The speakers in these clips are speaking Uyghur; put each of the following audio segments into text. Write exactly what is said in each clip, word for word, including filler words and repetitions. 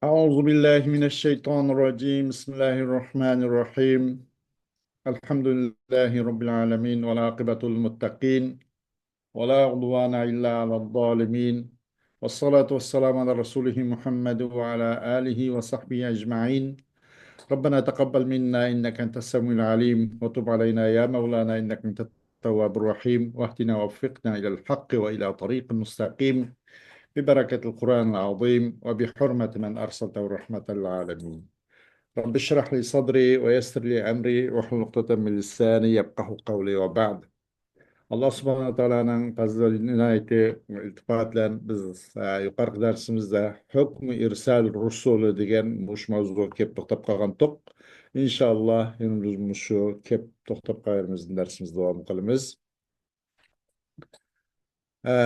أعوذ بالله من الشيطان الرجيم. بسم الله الرحمن الرحيم. الحمد لله رب العالمين، والعاقبة للمتقين، ولا عدوان إلا على الظالمين، والصلاة والسلام على رسوله محمد وعلى آله وصحبه أجمعين. ربنا تقبل منا إنك أنت السميع العليم، وتب علينا يا مولانا إنك أنت التواب الرحيم، واهدنا ووفقنا إلى الحق وإلى طريق مستقيم، ببركة القرآن العظيم وبحرمة من أرسلته رحمة للعالمين. رب اشرح لي صدري ويسر لي أمري واحلل عقدة من لساني يفقهوا قولي وبعد. ئاللا سۇبھانەھۇ ۋە تائالانىڭ پەزلى، ئىنايىتى، ئىلتىپاتى بىلەن بىز، ئە، يۇقىرىقى دەرسىمىزدە ھۆكمى ئىرسال رۇسۇلى دېگەن مۇشۇ ماۋزۇغا كېلىپ توختاپ قالغانتۇق. ئىنشائاللا، يەنە بىز مۇشۇ كېلىپ توختاپ قالغان يېرىمىزدىن دەرسىمىزنى داۋام قىلىمىز. ئە،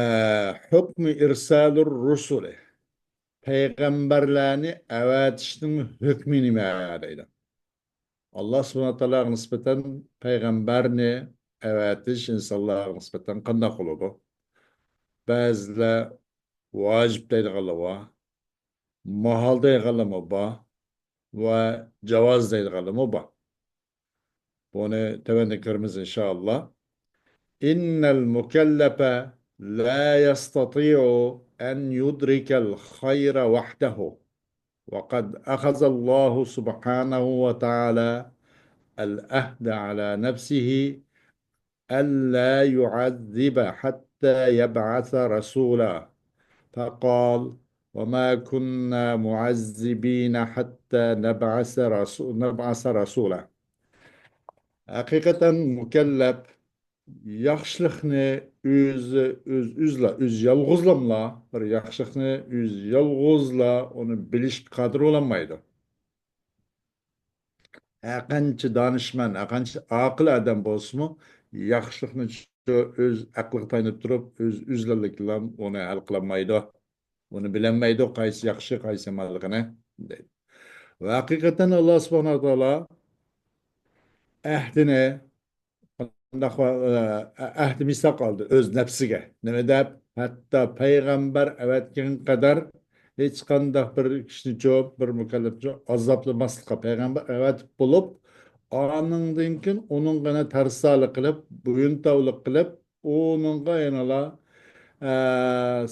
ھۆكمى ئىرسالۇر رۇسۇلى. پەيغەمبەرلەرنى ئەۋەتىشنىڭ ھۆكمى نېمە دەيدۇ. ئاللا سۇبھانەھۇ ۋە تائالاغا نىسبەتەن پەيغەمبەرنى ئەۋەتىش ئىنسانلارغا نىسبەتەن قانداق بولىدۇ؟ بەزىلەر ۋاجىپ دەيدىغانلار بار، ماھال دەيدىغانلارمۇ بار ۋە جاۋاز دەيدىغانلارمۇ بار. بۇنى تۆۋەندە كۆرىمىز، ئىنشائاللا. إن المكلف لا يستطيع أن يدرك الخير وحده، وقد أخذ الله سبحانه وتعالى العهد على نفسه ألا يعذب حتى يبعث رسولا، فقال: وما كنا معذبين حتى نبعث رسو-، نبعث رسولا. ھەقىقەتەن مۇكەللەپ ياخشىلىقنى ئۆزى، ئۆز، ئۆزلا، ئۆز يالغۇزلاملا، بىر ياخشىلىقنى ئۆز يالغۇزلا ئۇنى بىلىشكە قادىر بولالمايدۇ. ھەرقانچە دانىشمەن، ھەرقانچە ئاقىل ئادەم بولسىمۇ، ياخشىلىقنى شۇ ئۆز ئەقلىگە تايىنىپ تۇرۇپ، ئۆز، ئۆزلىرىلا ئۇنى ھەل قىلالمايدۇ. ئۇنى بىلەلمەيدۇ، قايسى ياخشى، قايسى يامانلىقىنى، دەيدۇ. ۋە ھەقىقەتەن ئاللا سۇبھانەھۇ ۋە تائالا ئەھدىنى، قانداق، ئە، ئەھدى مىساق ئالدى ئۆز نەپسىگە. نېمە دەپ؟ ھەتتا پەيغەمبەر ئەۋەتكەن قەدەر ھېچقانداق بىر كىشىنىچۇ، بىر مۇكەللەپچۇ ئازابلىماسلىققا، پەيغەمبەر ئەۋەتىپ بولۇپ، ئانىڭدىن كېيىن ئۇنىڭغا يەنە تەرسالىق قىلىپ، بويۇنتاۋلىق قىلىپ، ئۇنىڭغا يەنىلا، ئە،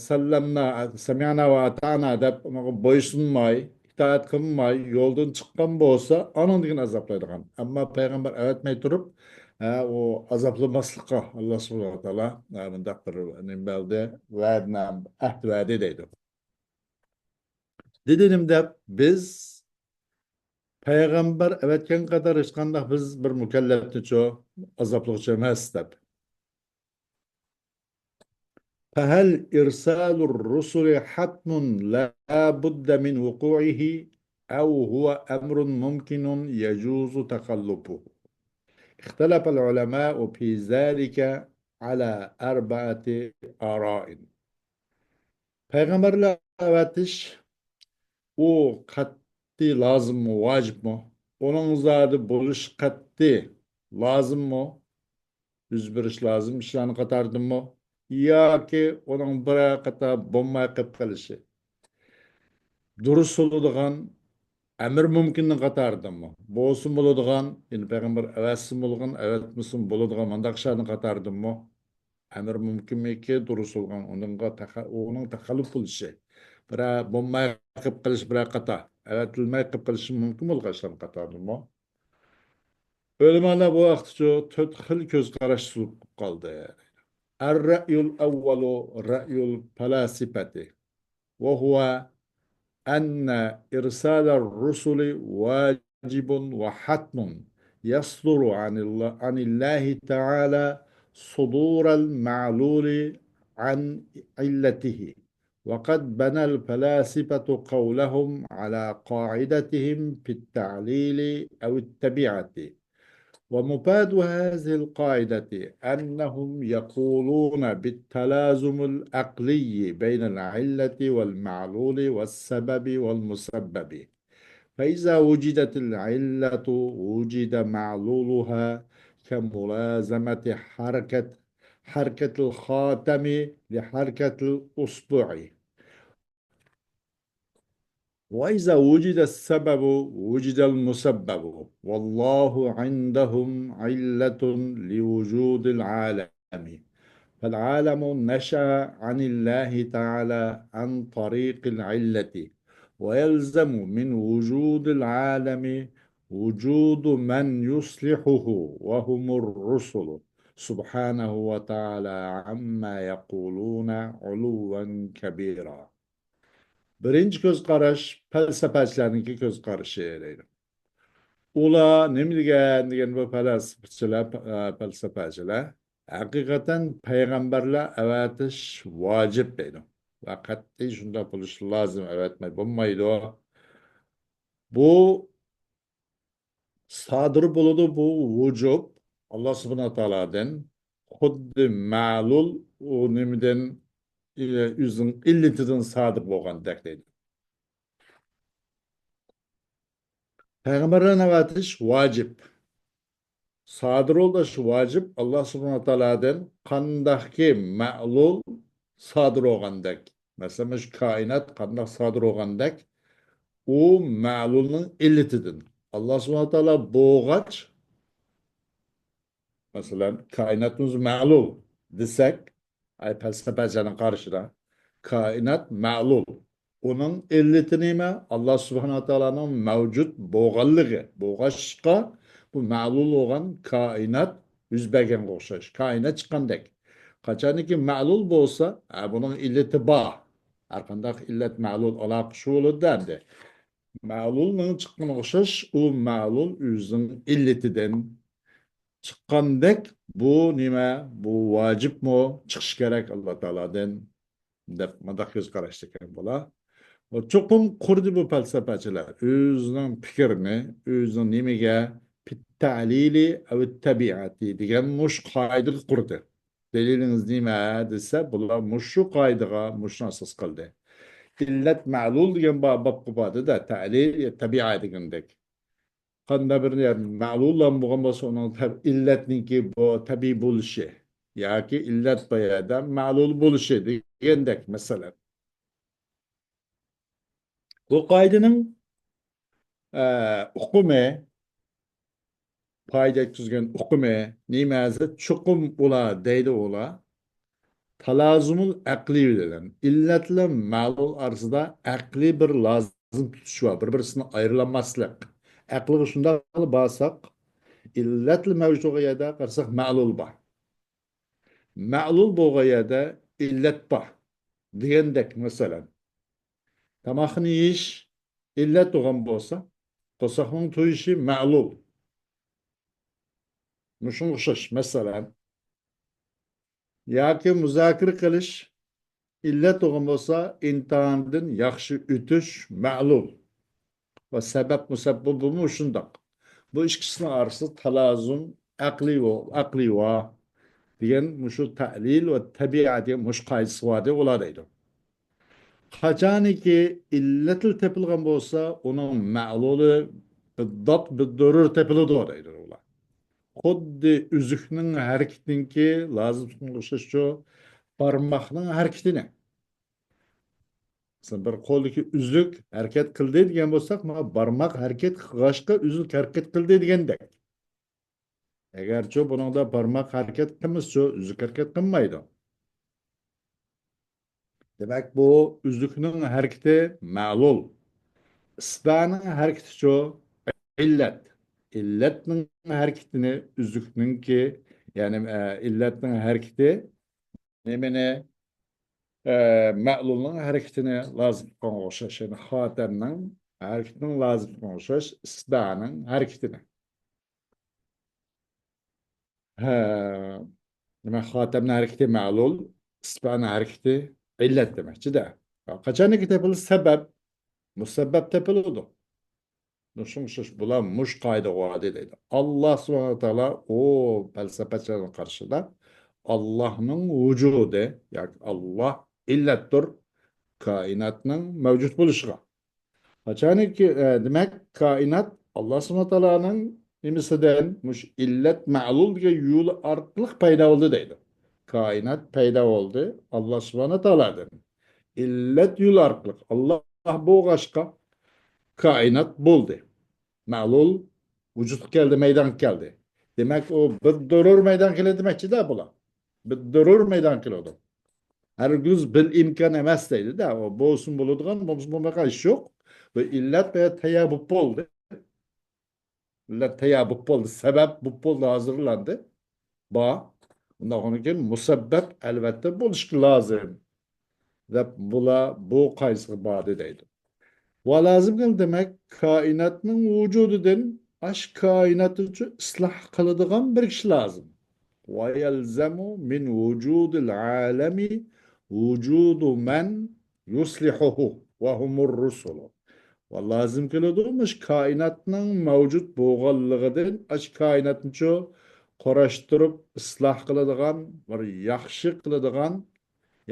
سەللەمنا، سەمىئنا ۋە ئاتائنا دەپ ئۇنىڭغا بويسۇنماي، ئىتائەت قىلماي، يولدىن چىققان بولسا، ئانىڭدىن كېيىن ئازابلايدىغان. ئەمما پەيغەمبەر ئەۋەتمەي تۇرۇپ، ئە، ئۇ ئازابلىماسلىققا ئاللا سۇبھانەھۇ ۋە تائالا، ئە، مۇنداق بىر نېمە بەردى، ۋەدىنى، ئەھد ۋەدى دەيدۇ. دېدى نېمە دەپ، بىز پەيغەمبەر ئەۋەتكەن قەدەر ھېچقانداق بىز بىر مۇكەللەپنىچۇ ئازابلىغۇچى ئەمەس دەپ. فهل إرسال الرسل حتم لا بد من وقوعه أو هو أمر ممكن يجوز تخلفه؟ اختلف العلماء في ذلك على أربعة آراء. پەيغەمبەرلەر ئەۋەتىش ئۇ قەتئىي لازىممۇ، ۋاجىپمۇ؟ ئۇنىڭ زادى بولۇشى قەتئىي لازىممۇ؟ يۈز بېرىش لازىم ئىشلارنىڭ قاتارىدىنمۇ؟ ياكى ئۇنىڭ بىرەر قېتىم بولماي قېلىپ قېلىشى دۇرۇس بولىدىغان ئەمر مۇمكىننىڭ قاتارىدىنمۇ؟ بولسىمۇ بولىدىغان، يەنى پەيغەمبەر ئەۋەتسىمۇ بولىدىغان، ئەۋەتمىسىمۇ بولىدىغان مۇنداق ئىشلارنىڭ قاتارىدىنمۇ؟ ئەمر مۇمكىنمىكى دۇرۇس بولغان، ئۇنىڭغا تەخە-، ئۇنىڭ تەخەللۇپ بولۇشى، بىرەر بولماي قېلىپ قېلىش بىرەر قاتا، ئەۋەتىلمەي قېلىپ قېلىشى مۇمكىن بولغان ئىشلارنىڭ قاتارىدىمۇ؟ ئۆلىمالار بۇ ھەقتىچۇ تۆت خىل كۆز قاراش سۇنۇپ قالدى. الرأي الأول رأي الفلاسفة، وهو أن إرسال الرسل واجب وحتم يصدر عن الله، عن الله تعالى صدور المعلول عن علته، وقد بنى الفلاسفة قولهم على قاعدتهم في التعليل أو الطبيعة. ومفاد هذه القاعدة أنهم يقولون بالتلازم العقلي بين العلة والمعلول والسبب والمسبب، فإذا وجدت العلة وجد معلولها، كملازمة حركة، حركة الخاتم لحركة الأصبع. وإذا وجد السبب وجد المسبب، والله عندهم علة لوجود العالم، فالعالم نشأ عن الله تعالى عن طريق العلة، ويلزم من وجود العالم وجود من يصلحه، وهم الرسل، سبحانه وتعالى عما يقولون علوا كبيرا. بىرىنچى كۆز قاراش پەلسەپەچىلەرنىڭكى كۆز قارىشى دەيدۇ. ئۇلار نېمە دېگەن دېگەن بۇ پەلسەپىچىلەر، پە-، پەلسەپەچىلەر ھەقىقەتەن پەيغەمبەرلەر ئەۋەتىش ۋاجىپ دەيدۇ. ۋە قەتئىي شۇنداق بولۇشى لازىم، ئەۋەتمەي بولمايدۇ. بۇ سادىر بولىدۇ، بۇ ۋۇجۇب ئاللا سۇبھانەھۇ تائالادىن، خۇددى مەلۇل ئۇ نېمىدىن، ئۆزىنىڭ ئىللىتىدىن سادىر بولغاندەك دەيدۇ. پەيغەمبەرلەرنى ئەۋەتىش ۋاجىپ. سادىر بولۇش ۋاجىپ ئاللا سۇبھانەھۇ تائالادىن، قانداقكى مەلۇل سادىر بولغاندەك. مەسىلەن، مۇشۇ كائىنات قانداق سادىر بولغاندەك، ئۇ مەلۇلنىڭ ئىللىتىدىن. ئاللا سۇبھانەھۇ تائالا بولغاچ، مەسىلەن، كائىناتىمىز مەلۇل دېسەك، ئەي پەلسەپەچىلەرنىڭ قارىشىدا، كائىنات مەلۇل. ئۇنىڭ ئىللىتى نېمە؟ ئاللا سۇبھانەھۇ تائالانىڭ مەۋجۇت بولغانلىقى. بولغاچقا، بۇ مەلۇل بولغان كائىنات يۈز بەرگەنگە ئوخشاش. كائىنات چىققاندەك. قاچانكى مەلۇل بولسا، ھە، بۇنىڭ ئىللىتى بار. ھەرقانداق ئىللەت مەلۇل ئالاقىشى بولىدۇ ئەمدى. مەلۇلنىڭ چىققىنىغا ئوخشاش، ئۇ مەلۇل ئۆزىنىڭ ئىللىتىدىن چىققاندەك، بۇ نېمە؟ بۇ ۋاجىپمۇ؟ چىقىشى كېرەك ئاللا تائالادىن، دەپ مۇنداق كۆز قاراشتا ئىكەن بۇلار. چوقۇم قۇردى بۇ پەلسەپەچىلەر. ئۆزىنىڭ پىكرىنى، ئۆزىنىڭ نېمىگە، پىتتەلىلى ئەۋ تەبىئەتى دېگەن مۇشۇ قائىدىگە قۇردى. دەلىلىڭىز نېمە دېسە، بۇلار مۇشۇ قائىدىغا، مۇشۇنى ئاساس قىلدى. ئىللەت مەلۇل دېگەن بار، بابقا باردى-دە، تەلىل، تەبىئە دېگەندەك. قانداق بىر يەر مەلۇللام بولغان بولسا، ئۇنىڭ تەب-، ئىللەتنىڭكى بۇ تەبىئىي بولۇشى ياكى ئىللەت بۇ يەردە مەلۇل بولۇشى دېگەندەك مەسىلە. بۇ قائىدىنىڭ، ئە، ئۇقۇمى، پايدا يەتكۈزگەن ئۇقۇمى نېمە دېسە، چوقۇم ئۇلار دەيدۇ، ئۇلار تالازۇمۇل ئەقلىي بىلەن ئىللەت بىلەن مەلۇل ئارىسىدا ئەقلىي بىر لازىم تۇتۇش بار، بىر-بىرسىدىن ئايرىلالماسلىق. ئەقىلگە شۇنداق بارساق، ئىللەت مەۋجۇت بولغان يەردە قارىساق مەلۇل بار. مەلۇل بولغان يەردە ئىللەت بار دېگەندەك، مەسىلەن، تاماقنى يېيىش ئىللەت بولغان بولسا، قورساقنىڭ تويۇشى مەلۇل. مۇشۇنىڭغا ئوخشاش، مەسىلەن، ياكى مۇزاكىرە قىلىش ئىللەت بولغان بولسا، ئىمتىھاندىن ياخشى ئۆتۈش مەلۇل. ۋە سەۋەب مۇسەببىبىمۇ شۇنداق. بۇ ئىككىسىنىڭ ئارىسىدا تالازۇم ئەقلىي ۋە، ئەقلىي ۋە دېگەن مۇشۇ تەلىل ۋە تەبىئە دېگەن مۇشۇ قائىدىسى بار دەپ ئۇلار دەيدۇ. قاچانكى ئىللەتلا تېپىلغان بولسا، ئۇنىڭ مەلۇلى بىددات بىددۇرۇر تېپىلىدۇ دەيدۇ ئۇلار. خۇددى ئۈزۈكنىڭ ھەرىكىتىنىڭكى لازىم تۇتقىنىغا ئوخشاشچۇ، بارماقنىڭ ھەرىكىتىنى. مەسىلەن، بىر قولدىكى ئۈزۈك ھەرىكەت قىلدى دېگەن بولساق، مانا بارماق ھەرىكەت قىلغاچقا ئۈزۈك ھەرىكەت قىلدى دېگەندەك. ئەگەرچۇ بۇنىڭدا بارماق ھەرىكەت قىلمىسىچۇ، ئۈزۈك ھەرىكەت قىلمايدۇ. دېمەك، بۇ ئۈزۈكنىڭ ھەرىكىتى مەلۇل. ئىسبانىڭ ھەرىكىتىچۇ؟ ئىللەت. ئىللەتنىڭ ھەرىكىتىنى ئۈزۈكنىڭكى، يەنى، ئە، ئىللەتنىڭ ھەرىكىتى نېمىنى؟ ئە، مەلۇلنىڭ ھەرىكىتىنى لازىم قىلغانغا ئوخشاش، يەنى خاتەمنىڭ ھەرىكىتىنىڭ لازىم قىلغانغا ئوخشاش ئىسبانىڭ ھەرىكىتىنى. ھە، دېمەك، خاتەمنىڭ ھەرىكىتى مەلۇل، ئىسبانىڭ ھەرىكىتى ئىللەت دېمەكچىدە. قاچانكى تېپىلسا سەۋەب، مۇسەببەب تېپىلىدۇ. شۇڭا ئوخشاش بۇلار مۇشۇ قائىدىگە باردى دەيدۇ. ئاللا سۇبھانەھۇ ۋە تائالا ئۇ پەلسەپىچىلەرنىڭ قارىشىدا ئاللانىڭ ۋۇجۇدى ياكى ئاللا ئىللەتتۇر كائىناتنىڭ مەۋجۇت بولۇشىغا. قاچانكى، ئە، دېمەك، كائىنات ئاللا سۇبھانەھۇ ۋە تائالانىڭ نېمىسىدىن، مۇشۇ ئىللەت مەلۇل دېگەن يول ئارقىلىق پەيدا بولدى دەيدۇ. كائىنات پەيدا بولدى ئاللا سۇبھانەھۇ ۋە تائالادىن. ئىللەت يول ئارقىلىق. ئاللا بولغاچقا، كائىنات بولدى. مەلۇل ۋۇجۇدقا كەلدى، مەيدانغا كەلدى. دېمەك، ئۇ بالدۇرۇر مەيدانغا كېلىدۇ دېمەكچىدە بۇلار. بالدۇرۇر مەيدانغا كېلىدۇ. ھەرگىز بىل ئىمكان ئەمەس دەيدۇ-دە. ئۇ بولسىمۇ بولىدىغان، بولمىسا بولمايدىغان ئىش يوق. بۇ ئىللەت بىلەن تەييار بولۇپ بولدى. ئىللەت تەييار بولۇپ بولدى، سەۋەب بولۇپ بولدى، ھازىرلاندى. بار. ئۇنداق بولغاندىن كېيىن مۇسەببەپ ئەلۋەتتە بولۇشقا لازىم. دەپ بۇلار بۇ قايسىغا باردى دەيدۇ. ۋە لازىم كېلىدۇ دېمەك، كائىناتنىڭ ۋۇجۇدىدىن ئاش كائىناتنىچۇ ئىسلاھ قىلىدىغان بىر كىشى لازىم. ويلزم من وجود العالم وجود من يصلحه وهم الرسل. ۋە لازىم كېلىدۇ، مۇشۇ كائىناتنىڭ مەۋجۇت بولغانلىقىدىن، ئاشۇ كائىناتنىچۇ قۇراشتۇرۇپ ئىسلاھ قىلىدىغان، بىر ياخشى قىلىدىغان،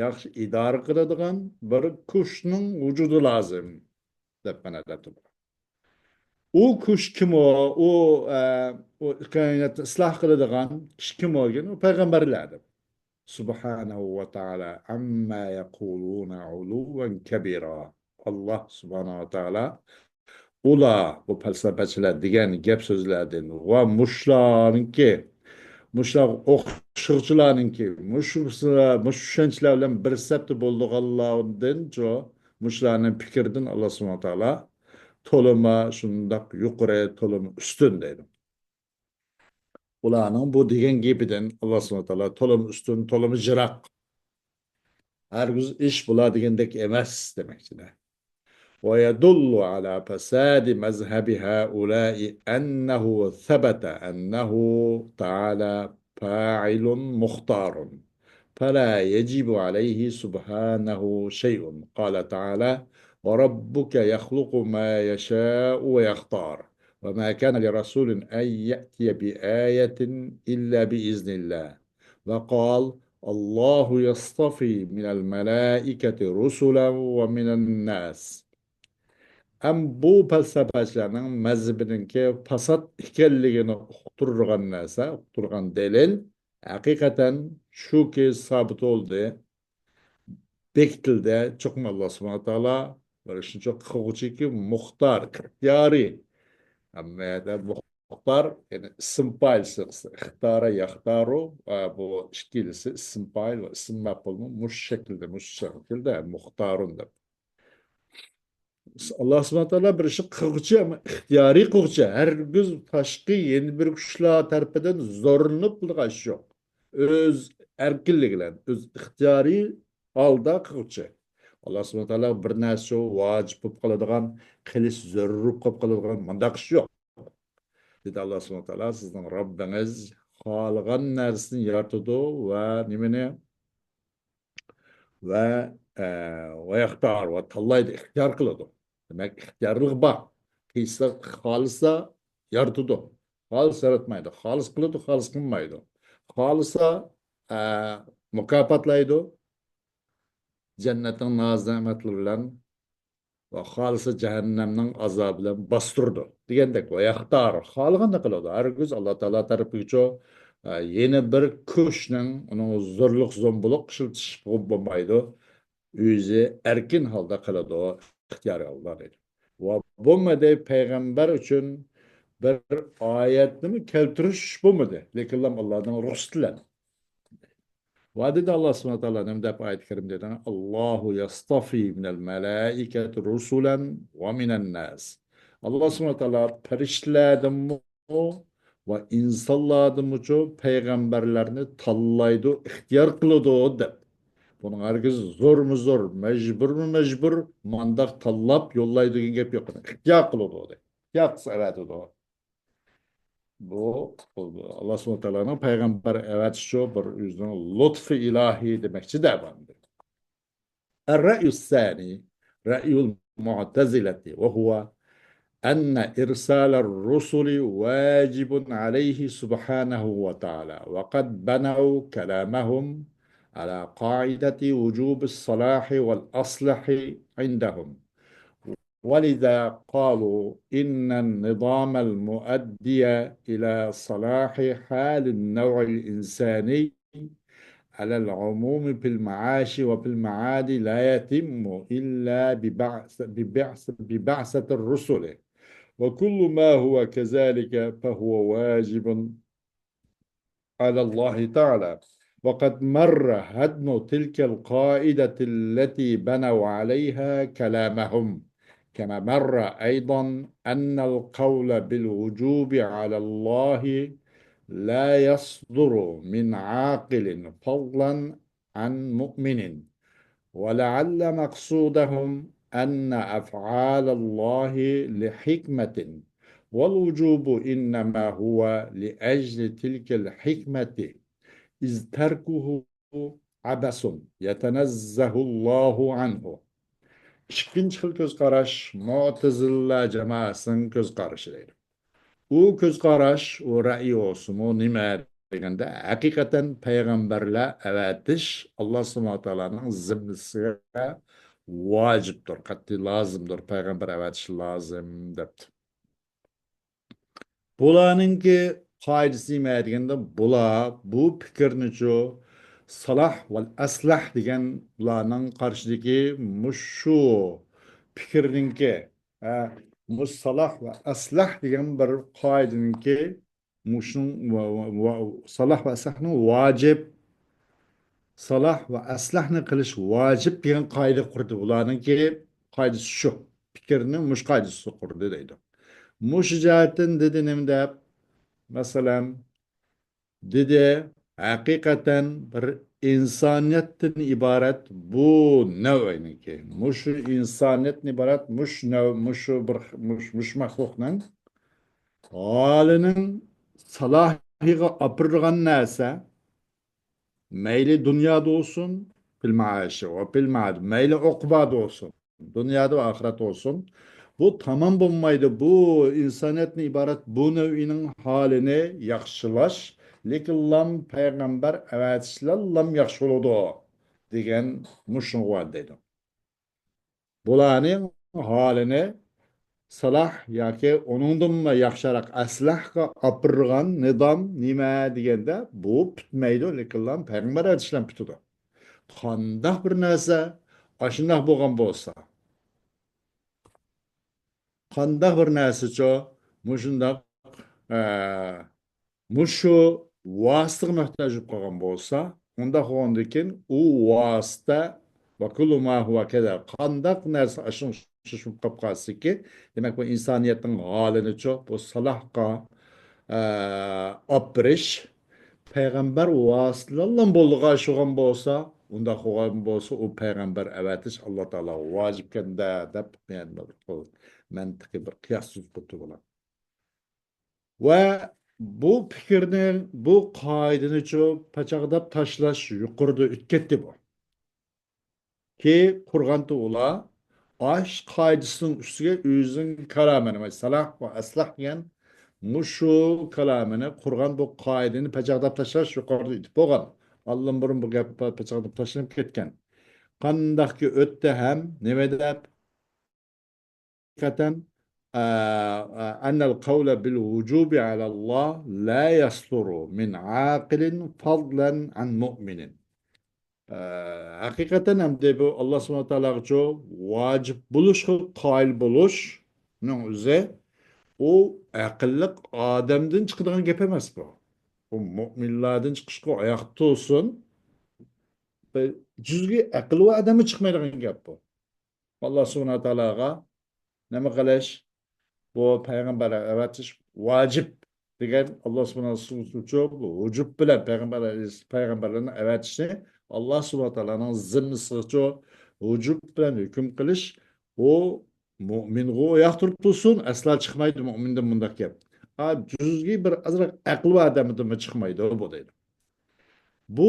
ياخشى ئىدارە قىلىدىغان بىر كۈچنىڭ ۋۇجۇدى لازىم، دەپ مانا دەپتۇ. ئۇ كۈچ كىم ئۇ؟ ئۇ، ئە، ئۇ كائىناتنى ئىسلاھ قىلىدىغان كىشى كىم ئۇ دېگەن؟ ئۇ پەيغەمبەرلەر دەپ. سبحانه وتعالى عما يقولون علوا كبيرا. ئاللا سبھانە ۋە تائالا ئۇلار، بۇ پەلسەپىچىلەر دېگەن گەپ سۆزلەردىن ۋە مۇشۇلارنىڭكى، مۇشۇلارغا ئوخشىغۇچىلارنىڭكى، مۇشۇ، مۇشۇ چۈشەنچىلەر بىلەن بىر سەپتە بولىدىغانلاردىنچۇ، مۇشۇلارنىڭ پىكرىدىن ئاللا سۇبھانەھۇ ۋە تائالا تولىمۇ شۇنداق يۇقىرى، تولىمۇ ئۈستۈن دەيدۇ. ئۇلارنىڭ بۇ دېگەن گېپىدىن ئاللا سۇبھانەھۇ ۋە تائالا تولىمۇ ئۈستۈن، تولىمۇ يىراق. ھەرگىز ئىش بۇلار دېگەندەك ئەمەس دېمەكچىدە. ويدل على فساد مذهب هؤلاء أنه ثبت أنه تعالى فاعل مختار، فلا يجب عليه سبحانه شيء. قال تعالى: وربك يخلق ما يشاء ويختار، وما كان لرسول أن يأتي بآية إلا بإذن الله. وقال: الله يصطفي من الملائكة رسلا ومن الناس. ئەم بۇ پەلسەپەچىلەرنىڭ مەزھىپىنىڭكى پاسات ئىكەنلىكىنى ئۇقتۇرىدىغان نەرسە، ئۇقتۇرىدىغان دەلىل ھەقىقەتەن شۇكى، سابىت بولدى، بېكىتىلدى. چوقۇم ئاللا سۇبھانەھۇ ۋە تائالا بىر ئىشنى شۇ قىلغۇچىكى مۇختار، ئىختىيارىي. ھەممە يەردە مۇختار، يەنى ئىسىم پائىل سىغىسى. ئىختارە، يەختارۇ، ئە، بۇ ئىككىلىسى ئىسىم پائىل ۋە ئىسىم مەپئۇلمۇ مۇشۇ شەكىلدە، مۇشۇ شەكىلدە مۇختارۇن دەپ. ئاللا سۇبھانەھۇ ۋە تائالا بىر ئىشنى قىلغۇچى، ئەمما ئىختىيارىي قىلغۇچى، ھەرگىز تاشقى يەنە بىر كۈچلەر تەرىپىدىن زورلىنىپ قىلىدىغان ئىش يوق. ئۆز ئەركىنلىكى بىلەن، ئۆز ئىختىيارىي ھالدا قىلغۇچى. ئاللا سۇبھانەھۇ ۋە تائالا بىر نەرسە شۇ ۋاجىپ بولۇپ قالىدىغان، قىلىش زۆرۈر بولۇپ قالىدىغان مۇنداق ئىش يوق. دېدى ئاللا سۇبھانەھۇ ۋە تائالا، سىزنىڭ رەببىڭىز خالىغان نەرسىنى يارىتىدۇ ۋە نېمىنى؟ ۋە، ئە، ۋە يەختار، ۋە تاللايدۇ، ئىختىيار قىلىدۇ. دېمەك، ئىختىيارلىق بار. قىلسا، خالىسا يارىتىدۇ. خالىسا ياراتمايدۇ. خالىسا قىلىدۇ، خالىسا قىلمايدۇ. خالىسا، ئە، مۇكاپاتلايدۇ. جەننەتنىڭ ناز-نېمەتلىرى بىلەن ۋە خالىسا جەھەننەمنىڭ ئازابى بىلەن باستۇرىدۇ. دېگەندەك، ۋە يەختار، خالىغاننى قىلىدۇ. ھەرگىز ئاللا تائالا تەرىپىگىچۇ، ئە، يەنە بىر كۈچنىڭ ئۇنىڭ زورلۇق زومبۇلۇق ئىشلىتىش بولمايدۇ. ئۆزى ئەركىن ھالدا قىلىدۇ، ئىختىيارىي ھالدا دەيدۇ. ۋە بولمىدى، پەيغەمبەر ئۈچۈن بىر ئايەتنىمۇ كەلتۈرۈش بولمىدى. لېكىنلا ئاللانىڭ رۇخسىتى بىلەن. ۋە دېدى ئاللا سۇبھانەھۇ ۋە تائالا نېمە دەپ ئايەت كەرىمدە دېدى؟ الله يصطفي من الملائكة رسلا ومن الناس. ئاللا سۇبھانەھۇ ۋە تائالا پەرىشتىلەردىنمۇ ۋە ئىنسانلاردىنمۇچۇ پەيغەمبەرلەرنى تاللايدۇ، ئىختىيار قىلىدۇ دەپ. بۇنىڭ ھەرگىز زورمۇ زور، مەجبۇرمۇ مەجبۇر، مانداق تاللاپ يوللايدۇ دېگەن گەپ يوق. ئىختىيار قىلىدۇ دەپ. ئىختىيار قىلسا ئەۋەتىدۇ. بۇ، بۇ ئاللا سۇبھانەھۇ ۋە تائالانىڭ پەيغەمبەر ئەۋەتىشى بىر ئۆزىنىڭ لۇتفى ئىلاھىي دېمەكچىدە بۇ ئەمدى. الرأي الثاني رأي المعتزلة، وهو أن إرسال الرسل واجب عليه سبحانه وتعالى، وقد بنوا كلامهم على قاعدة وجوب الصلاح والأصلح عندهم، ولذا قالوا إن النظام المؤدي إلى صلاح حال النوع الإنساني على العموم في المعاش وفي المعاد لا يتم إلا ببعث-، ببعث-، ببعثة الرسل، وكل ما هو كذلك فهو واجب على الله تعالى، وقد مر هدم تلك القاعدة التي بنوا عليها كلامهم، كما مر أيضا أن القول بالوجوب على الله لا يصدر من عاقل فضلا عن مؤمن، ولعل مقصودهم أن أفعال الله لحكمة، والوجوب إنما هو لأجل تلك الحكمة، إذ تركه عبث يتنزه الله عنه. ئىككىنچى خىل كۆز قاراش مۇئتەزىلە جامائەسىنىڭ كۆز قارىشى دەيدۇ. ئۇ كۆز قاراش، ئۇ رەئي بولسىمۇ نېمە دېگەندە، ھەقىقەتەن پەيغەمبەرلەر ئەۋەتىش ئاللا سۇبھانەھۇ ۋە تائالانىڭ زىممىسىگە ۋاجىپتۇر، قەتئىي لازىمدۇر، پەيغەمبەر ئەۋەتىش لازىم دەپتۇ. بۇلارنىڭكى قائىدىسى نېمە دېگەندە، بۇلار بۇ پىكىرنىچۇ سالاھ ۋە ئەسلەھ دېگەن بۇلارنىڭ قارشىدىكى مۇشۇ پىكىرنىڭكى، ھە، مۇشۇ سالاھ ۋە ئەسلەھ دېگەن بىر قائىدىنىڭكى مۇشۇنىڭ ۋە، ۋە، ۋە، سالاھ ۋە ئەسلەھنىڭ ۋاجىپ، سالاھ ۋە ئەسلەھنى قىلىش ۋاجىپ دېگەن قائىدە قۇردى. ئۇلارنىڭكى قائىدىسى شۇ. پىكىرنى مۇشۇ قائىدىسى قۇردى دەيدۇ. مۇشۇ جەھەتتىن دېدى نېمە دەپ؟ مەسىلەن، دېدى، ھەقىقەتەن بىر ئىنسانىيەتتىن ئىبارەت بۇ نەۋئنىڭكى، مۇشۇ ئىنسانىيەتتىن ئىبارەت مۇشۇ نەۋ-، مۇشۇ بىر، مۇشۇ، مۇشۇ مەخلۇقنىڭ ھالىنىڭ سالاھىغا ئاپىرىدىغان نەرسە، مەيلى دۇنيادا بولسۇن، فىل مائاشى ۋە فىل مائاد، مەيلى ئوقۇبادا بولسۇن، دۇنيادا ۋە ئاخىرەتتە بولسۇن، بۇ تامام بولمايدۇ. بۇ ئىنسانىيەتتىن ئىبارەت بۇ نەۋئىنىڭ ھالىنى ياخشىلاش، لېكىنلام پەيغەمبەر ئەۋەتىشلەنلام ياخشى بولىدۇ دېگەن مۇشۇنىڭغا دەيدۇ. بۇلارنىڭ ھالىنى سالاھ ياكى ئۇنىڭدىنمۇ ياخشىراق ئەسلەھكە ئاپىرىدىغان نىزام نېمە دېگەندە، بۇ پۈتمەيدۇ، لېكىنلا پەيغەمبەر ئەۋەتىشلەن پۈتىدۇ. قانداق بىر نەرسە ئاشۇنداق بولغان بولسا، قانداق بىر نەرسىچۇ مۇشۇنداق، ئە، مۇشۇ ۋاسىتىگە موھتاج بولۇپ قالغان بولسا، ئۇنداق بولغاندىن كېيىن ئۇ ۋاسىتە، ۋە كۇللۇ ما ھۇۋا كەزا، قانداق نەرسە ئاشۇنىڭ ئوخشاش بولۇپ قالسىكى، دېمەك، بۇ ئىنسانىيەتنىڭ ھالىنىچۇ، بۇ سالاھقا، ئە، ئاپىرىش، پەيغەمبەر ۋاسىتىلەنلا بولىدىغان ئىش بولغان بولسا، ئۇنداق بولغان بولسا، ئۇ پەيغەمبەر ئەۋەتىش ئاللا تائالاغا ۋاجىپكەن-دە، دەپ، يەنى بىر مەنتىقىي بىر قىياس تۈزۈپ قويۇپتۇ بۇلار. ۋە بۇ پىكىرنى، بۇ قائىدىنىچۇ پاچاقلاپ تاشلاش يۇقىرىدا ئۆتكەتتى بۇ. كى قۇرغانتى ئۇلار ئاش قائىدىسىنىڭ ئۈستىگە ئۆزىنىڭ كالامىنى، سالاھ ۋە ئەسلاھ دېگەن مۇشۇ كالامىنى قۇرغان بۇ قائىدىنى پاچاقلاپ تاشلاش يۇقىرىدا ئېيتىپ بولغان. ئاللىبۇرۇن بۇ گەپ پاچاقلاپ تاشلىنىپ كەتكەن. قانداقكى ئۆتتى ھەم نېمە دەپ؟ ھەقىقەتەن، ئە، ئە، أن القول بالوجوب على الله لا يصدر من عاقل فضلا عن مؤمن. ئە، ھەقىقەتەن ئەمدى بۇ ئاللا سۇبھانەھۇ ۋە تائالاغىچۇ ۋاجىپ بولۇشقا قايىل بولۇشنىڭ ئۆزى، ئۇ ئەقىللىق ئادەمدىن چىقىدىغان گەپ ئەمەس بۇ. ئۇ مۇئمىنلاردىن چىقىشقا ئاياقتا تۇرسۇن. بىر جۈزگى ئەقىل ۋە ئادەممۇ چىقمايدىغان گەپ بۇ. ئاللا سۇبھانەھۇ ۋە تائالاغا نېمە قىلىش؟ بۇ پەيغەمبەر ئەۋەتىش ۋاجىپ دېگەن ئاللا سۇبھانەھۇ ۋە تائالا ۋۇجۇب بىلەن پەيغەمبەر، پەيغەمبەرلەرنى ئەۋەتىشنى ئاللا سۇبھانەھۇ ۋە تائالانىڭ زىممىسىغىچۇ ۋۇجۇب بىلەن ھۆكۈم قىلىش، ئۇ مۇئمىنغا ئاياق تۇرۇپ تۇرسۇن، ئەسلا چىقمايدۇ مۇئمىندىن بۇنداق گەپ. ئا، جۈزگى بىر ئازراق ئەقىل بار ئادەمدىنمۇ چىقمايدۇ بۇ دەيدۇ. بۇ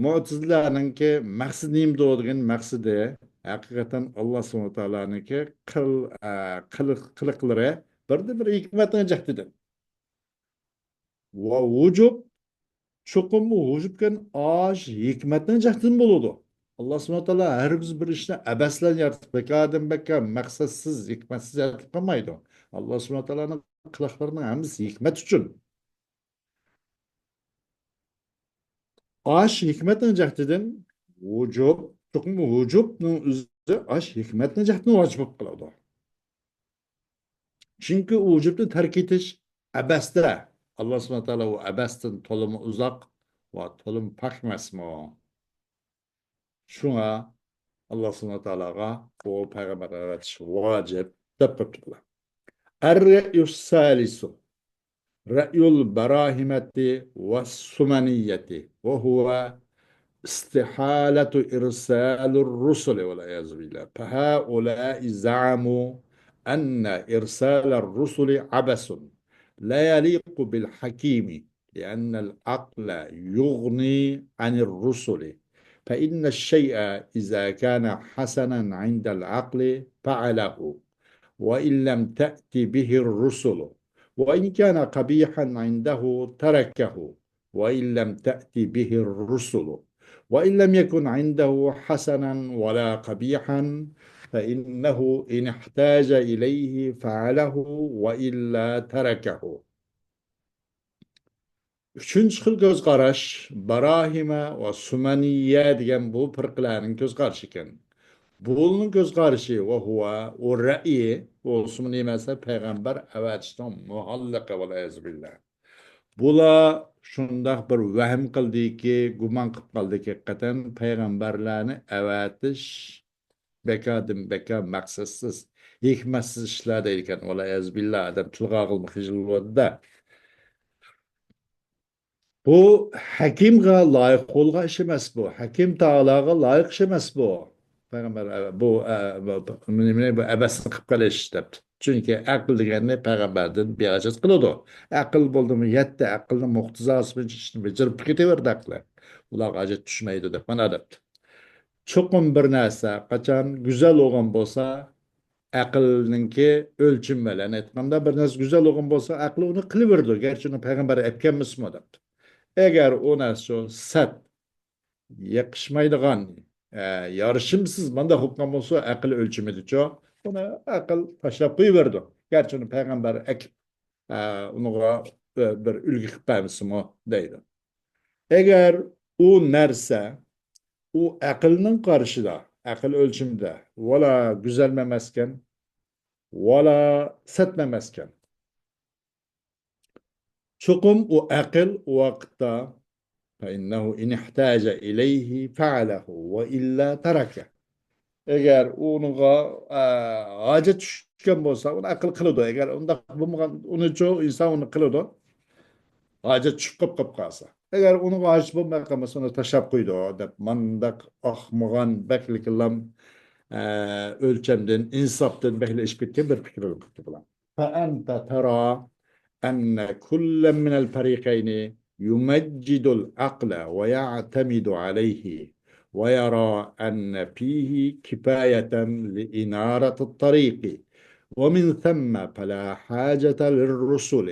مۇئتەزىلەنىڭكى مەقسىتى نېمىدۇ دېگەن مەقسىتى، ھەقىقەتەن ئاللا سۇبھانەھۇ ۋە تائالانىڭكى قىل-، ئە، قىلىق-، قىلىقلىرى بىردىن بىر ھېكمەتنىڭ جەھىتىدىن. ۋە ۋۇجۇب، چوقۇم ۋۇجۇبكەن ئاش ھېكمەتنىڭ جەھىتىدىن بولىدۇ. ئاللا سۇبھانەھۇ ۋە تائالا ھەرگىز بىر ئىشنى ئەبەسلەن يارىتىپ، بەكەردىن بەكەر مەقسەتسىز، ھېكمەتسىز يارىتىپ قالمايدۇ. ئاللا سۇبھانەھۇ ۋە تائالانىڭ قىلىقلىرىنىڭ ھەممىسى ھېكمەت ئۈچۈن. ئاش ھېكمەتنىڭ جەھىتىدىن ۋۇجۇب، چوقۇم ۋۇجۇبنىڭ ئۆزى ئاش ھېكمەتنىڭ جەھىتىدىن ۋاجىپ بولۇپ قالىدۇ. چۈنكى ۋۇجۇبنى تەرك ئېتىش ئەبەستە. ئاللا سۇبھانەھۇ ۋە تائالا ئۇ ئەبەستىن تولىمۇ ئۇزاق ۋە تولىمۇ پاك ئەمەسمۇ؟ شۇڭا ئاللا سۇبھانەھۇ ۋە تائالاغا ئۇ پەيغەمبەرنى ئەۋەتىش ۋاجىپ دەپ قويۇپتۇ بۇلار. الرأي الثالث، رأي البراهمة والسمنية، وهو استحالة إرسال الرسل والعياذ بالله. فهؤلاء زعموا أن إرسال الرسل عبث لا يليق بالحكيم، لأن العقل يغني عن الرسل، فإن الشيء إذا كان حسنا عند العقل فعله، وإن لم تأت به الرسل، وإن كان قبيحا عنده تركه، وإن لم تأت به الرسل، وإن لم يكن عنده حسنا ولا قبيحا، فإنه إن احتاج إليه فعله وإلا تركه. ئۈچىنچى خىل كۆز قاراش، باراھىمە ۋە سۇمەنىيە دېگەن بۇ پىرقىلەرنىڭ كۆز قارىشى ئىكەن. بۇلارنىڭ كۆز قارىشى، ۋە ھۇۋا، ئۇ رەئيى، بولسىمۇ نېمە دېسە، پەيغەمبەر ئەۋەتىشنىڭ مۇئەللىقى، ۋەلئىيازۇ بىللا. بۇلار شۇنداق بىر ۋەھىم قىلدىكى، گۇمان قىلىپ قالدىكى، ھەقىقەتەن پەيغەمبەرلەرنى ئەۋەتىش بىكاردىن بىكار، مەقسەتسىز، ھېكمەتسىز ئىشلار دەيدىكەن. ۋەلئىيازۇ بىللا، ئادەم تىلغا ئالغىلىمۇ خىجىل بولىدۇ-دە. بۇ ھەكىمگە لايىق بولغان ئىش ئەمەس بۇ. ھەكىم تائالاغا لايىق ئىش ئەمەس بۇ. پەيغەمبەر، ئە، بۇ، ئە، بۇ، بۇ، نېمىنى، بۇ ئەبەسنى قىلىپ قېلىش دەپتۇ. چۈنكى ئەقىل دېگەننى پەيغەمبەردىن بىر ھاجەت قىلىدۇ. ئەقىل بولدىمۇ يەتتە، ئەقىلنىڭ مۇقتىزاسى بويىچە ئىشنى بېجىرىپ كېتىۋەردى ئەقلى. ئۇلارغا ھاجەت چۈشمەيدۇ دەپ مانا دەپتۇ. چوقۇم بىر نەرسە قاچان گۈزەل بولغان بولسا، ئەقىلنىڭكى ئۆلچىمى بىلەن ئېيتقاندا، بىر نەرسە گۈزەل بولغان بولسا، ئەقىل ئۇنى قىلىۋېرىدۇ، گەرچە ئۇنى پەيغەمبەر ئەپكەنمىسىمۇ دەپتۇ. ئەگەر ئۇ نەرسە شۇ سەت، يېقىشمايدىغان، ئە، يارىشىمسىز مانداق بولۇپ قالغان بولسا، ئەقىل ئۆلچىمىدىچۇ، ئۇنى ئەقىل تاشلاپ قويۇۋېرىدۇ. گەرچە ئۇنى پەيغەمبەر ئەكىپ، ئە، ئۇنىڭغا، ئە، بىر ئۈلگە قىلىپ بەرمىسىمۇ دەيدۇ. ئەگەر ئۇ نەرسە، ئۇ ئەقىلنىڭ قارىشىدا، ئەقىل ئۆلچىمىدە، ۋالا گۈزەلمۇ ئەمەسكەن، ۋالا سەتمۇ ئەمەسكەن. چوقۇم ئۇ ئەقىل ئۇ ۋاقىتتا، فإنه إن احتاج إليه فعله وإلا تركه. ئەگەر ئۇنىڭغا، ئە، ھاجەت چۈشكەن بولسا، ئۇنى ئەقىل قىلىدۇ. ئەگەر ئۇنداق بولمىغان، ئۇنىچۇ ئىنسان ئۇنى قىلىدۇ. ھاجەت چۈشۈپ قېلىپ، قېلىپ قالسا. ئەگەر ئۇنىڭغا ھاجەت بولماي قالمىسا، ئۇنى تاشلاپ قويىدۇ، دەپ مانداق ئاخمىغان، بەكلا، ئە، ئۆلچەمدىن، ئىنساپتىن بەكلا ئېشىپ كەتكەن بىر پىكىر بولۇپتۇ بۇلار. فأنت ترى أن كلا من الفريقين يمجد العقل ويعتمد عليه، ويرى أن فيه كفاية لإنارة الطريق، ومن ثم فلا حاجة للرسل.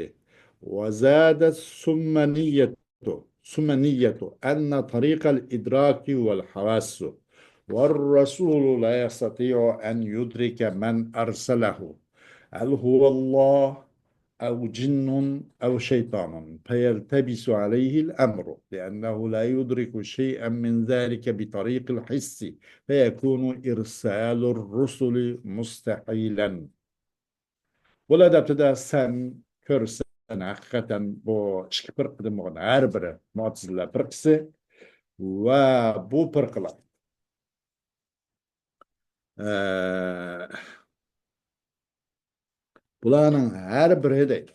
وزاد السمنية، سمنية أن طريق الإدراك والحواس، والرسول لا يستطيع أن يدرك من أرسله، هل هو الله أو جن أو شيطان، فيلتبس عليه الأمر، لأنه لا يدرك شيئا من ذلك بطريق الحس، فيكون إرسال الرسل مستحيلا. بۇلار دەپتىدە، سەن كۆرسەن، ھەقىقەتەن بۇ ئىككى پىرقىدىن بولغان ھەر بىرى، مۇئتەزىلە پىرقىسى ۋە بۇ پىرقىلار، ئە، بۇلارنىڭ ھەر بىرى دەيدۇ،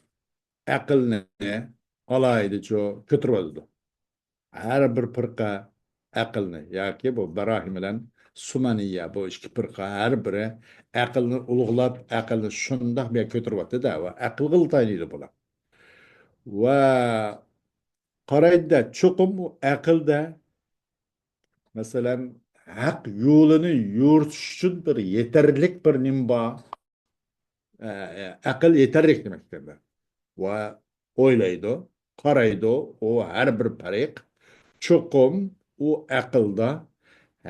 ئەقىلنى ئالاھىدىچۇ كۆتۈرۈۋالىدۇ. ھەر بىر پىرقە ئەقىلنى ياكى بۇ باراھىم بىلەن سۇمەنىيە، بۇ ئىككى پىرقە ھەر بىرى ئەقىلنى ئۇلۇغلاپ، ئەقىلنى شۇنداق بىر كۆتۈرۈۋاتىدۇ-دە، ۋە ئەقىلگىلا تايىنىدۇ بۇلار. ۋە قارايدۇ-دە، چوقۇم ئۇ ئەقىلدە، مەسىلەن، ھەق يولىنى يورۇتۇش ئۈچۈن بىر يېتەرلىك بىر نېمە بار؟ ئە، ئەقىل يېتەرلىك دېمەكتە. ۋە ئويلايدۇ، قارايدۇ، ئۇ ھەر بىر پەرىق چوقۇم ئۇ ئەقىلدا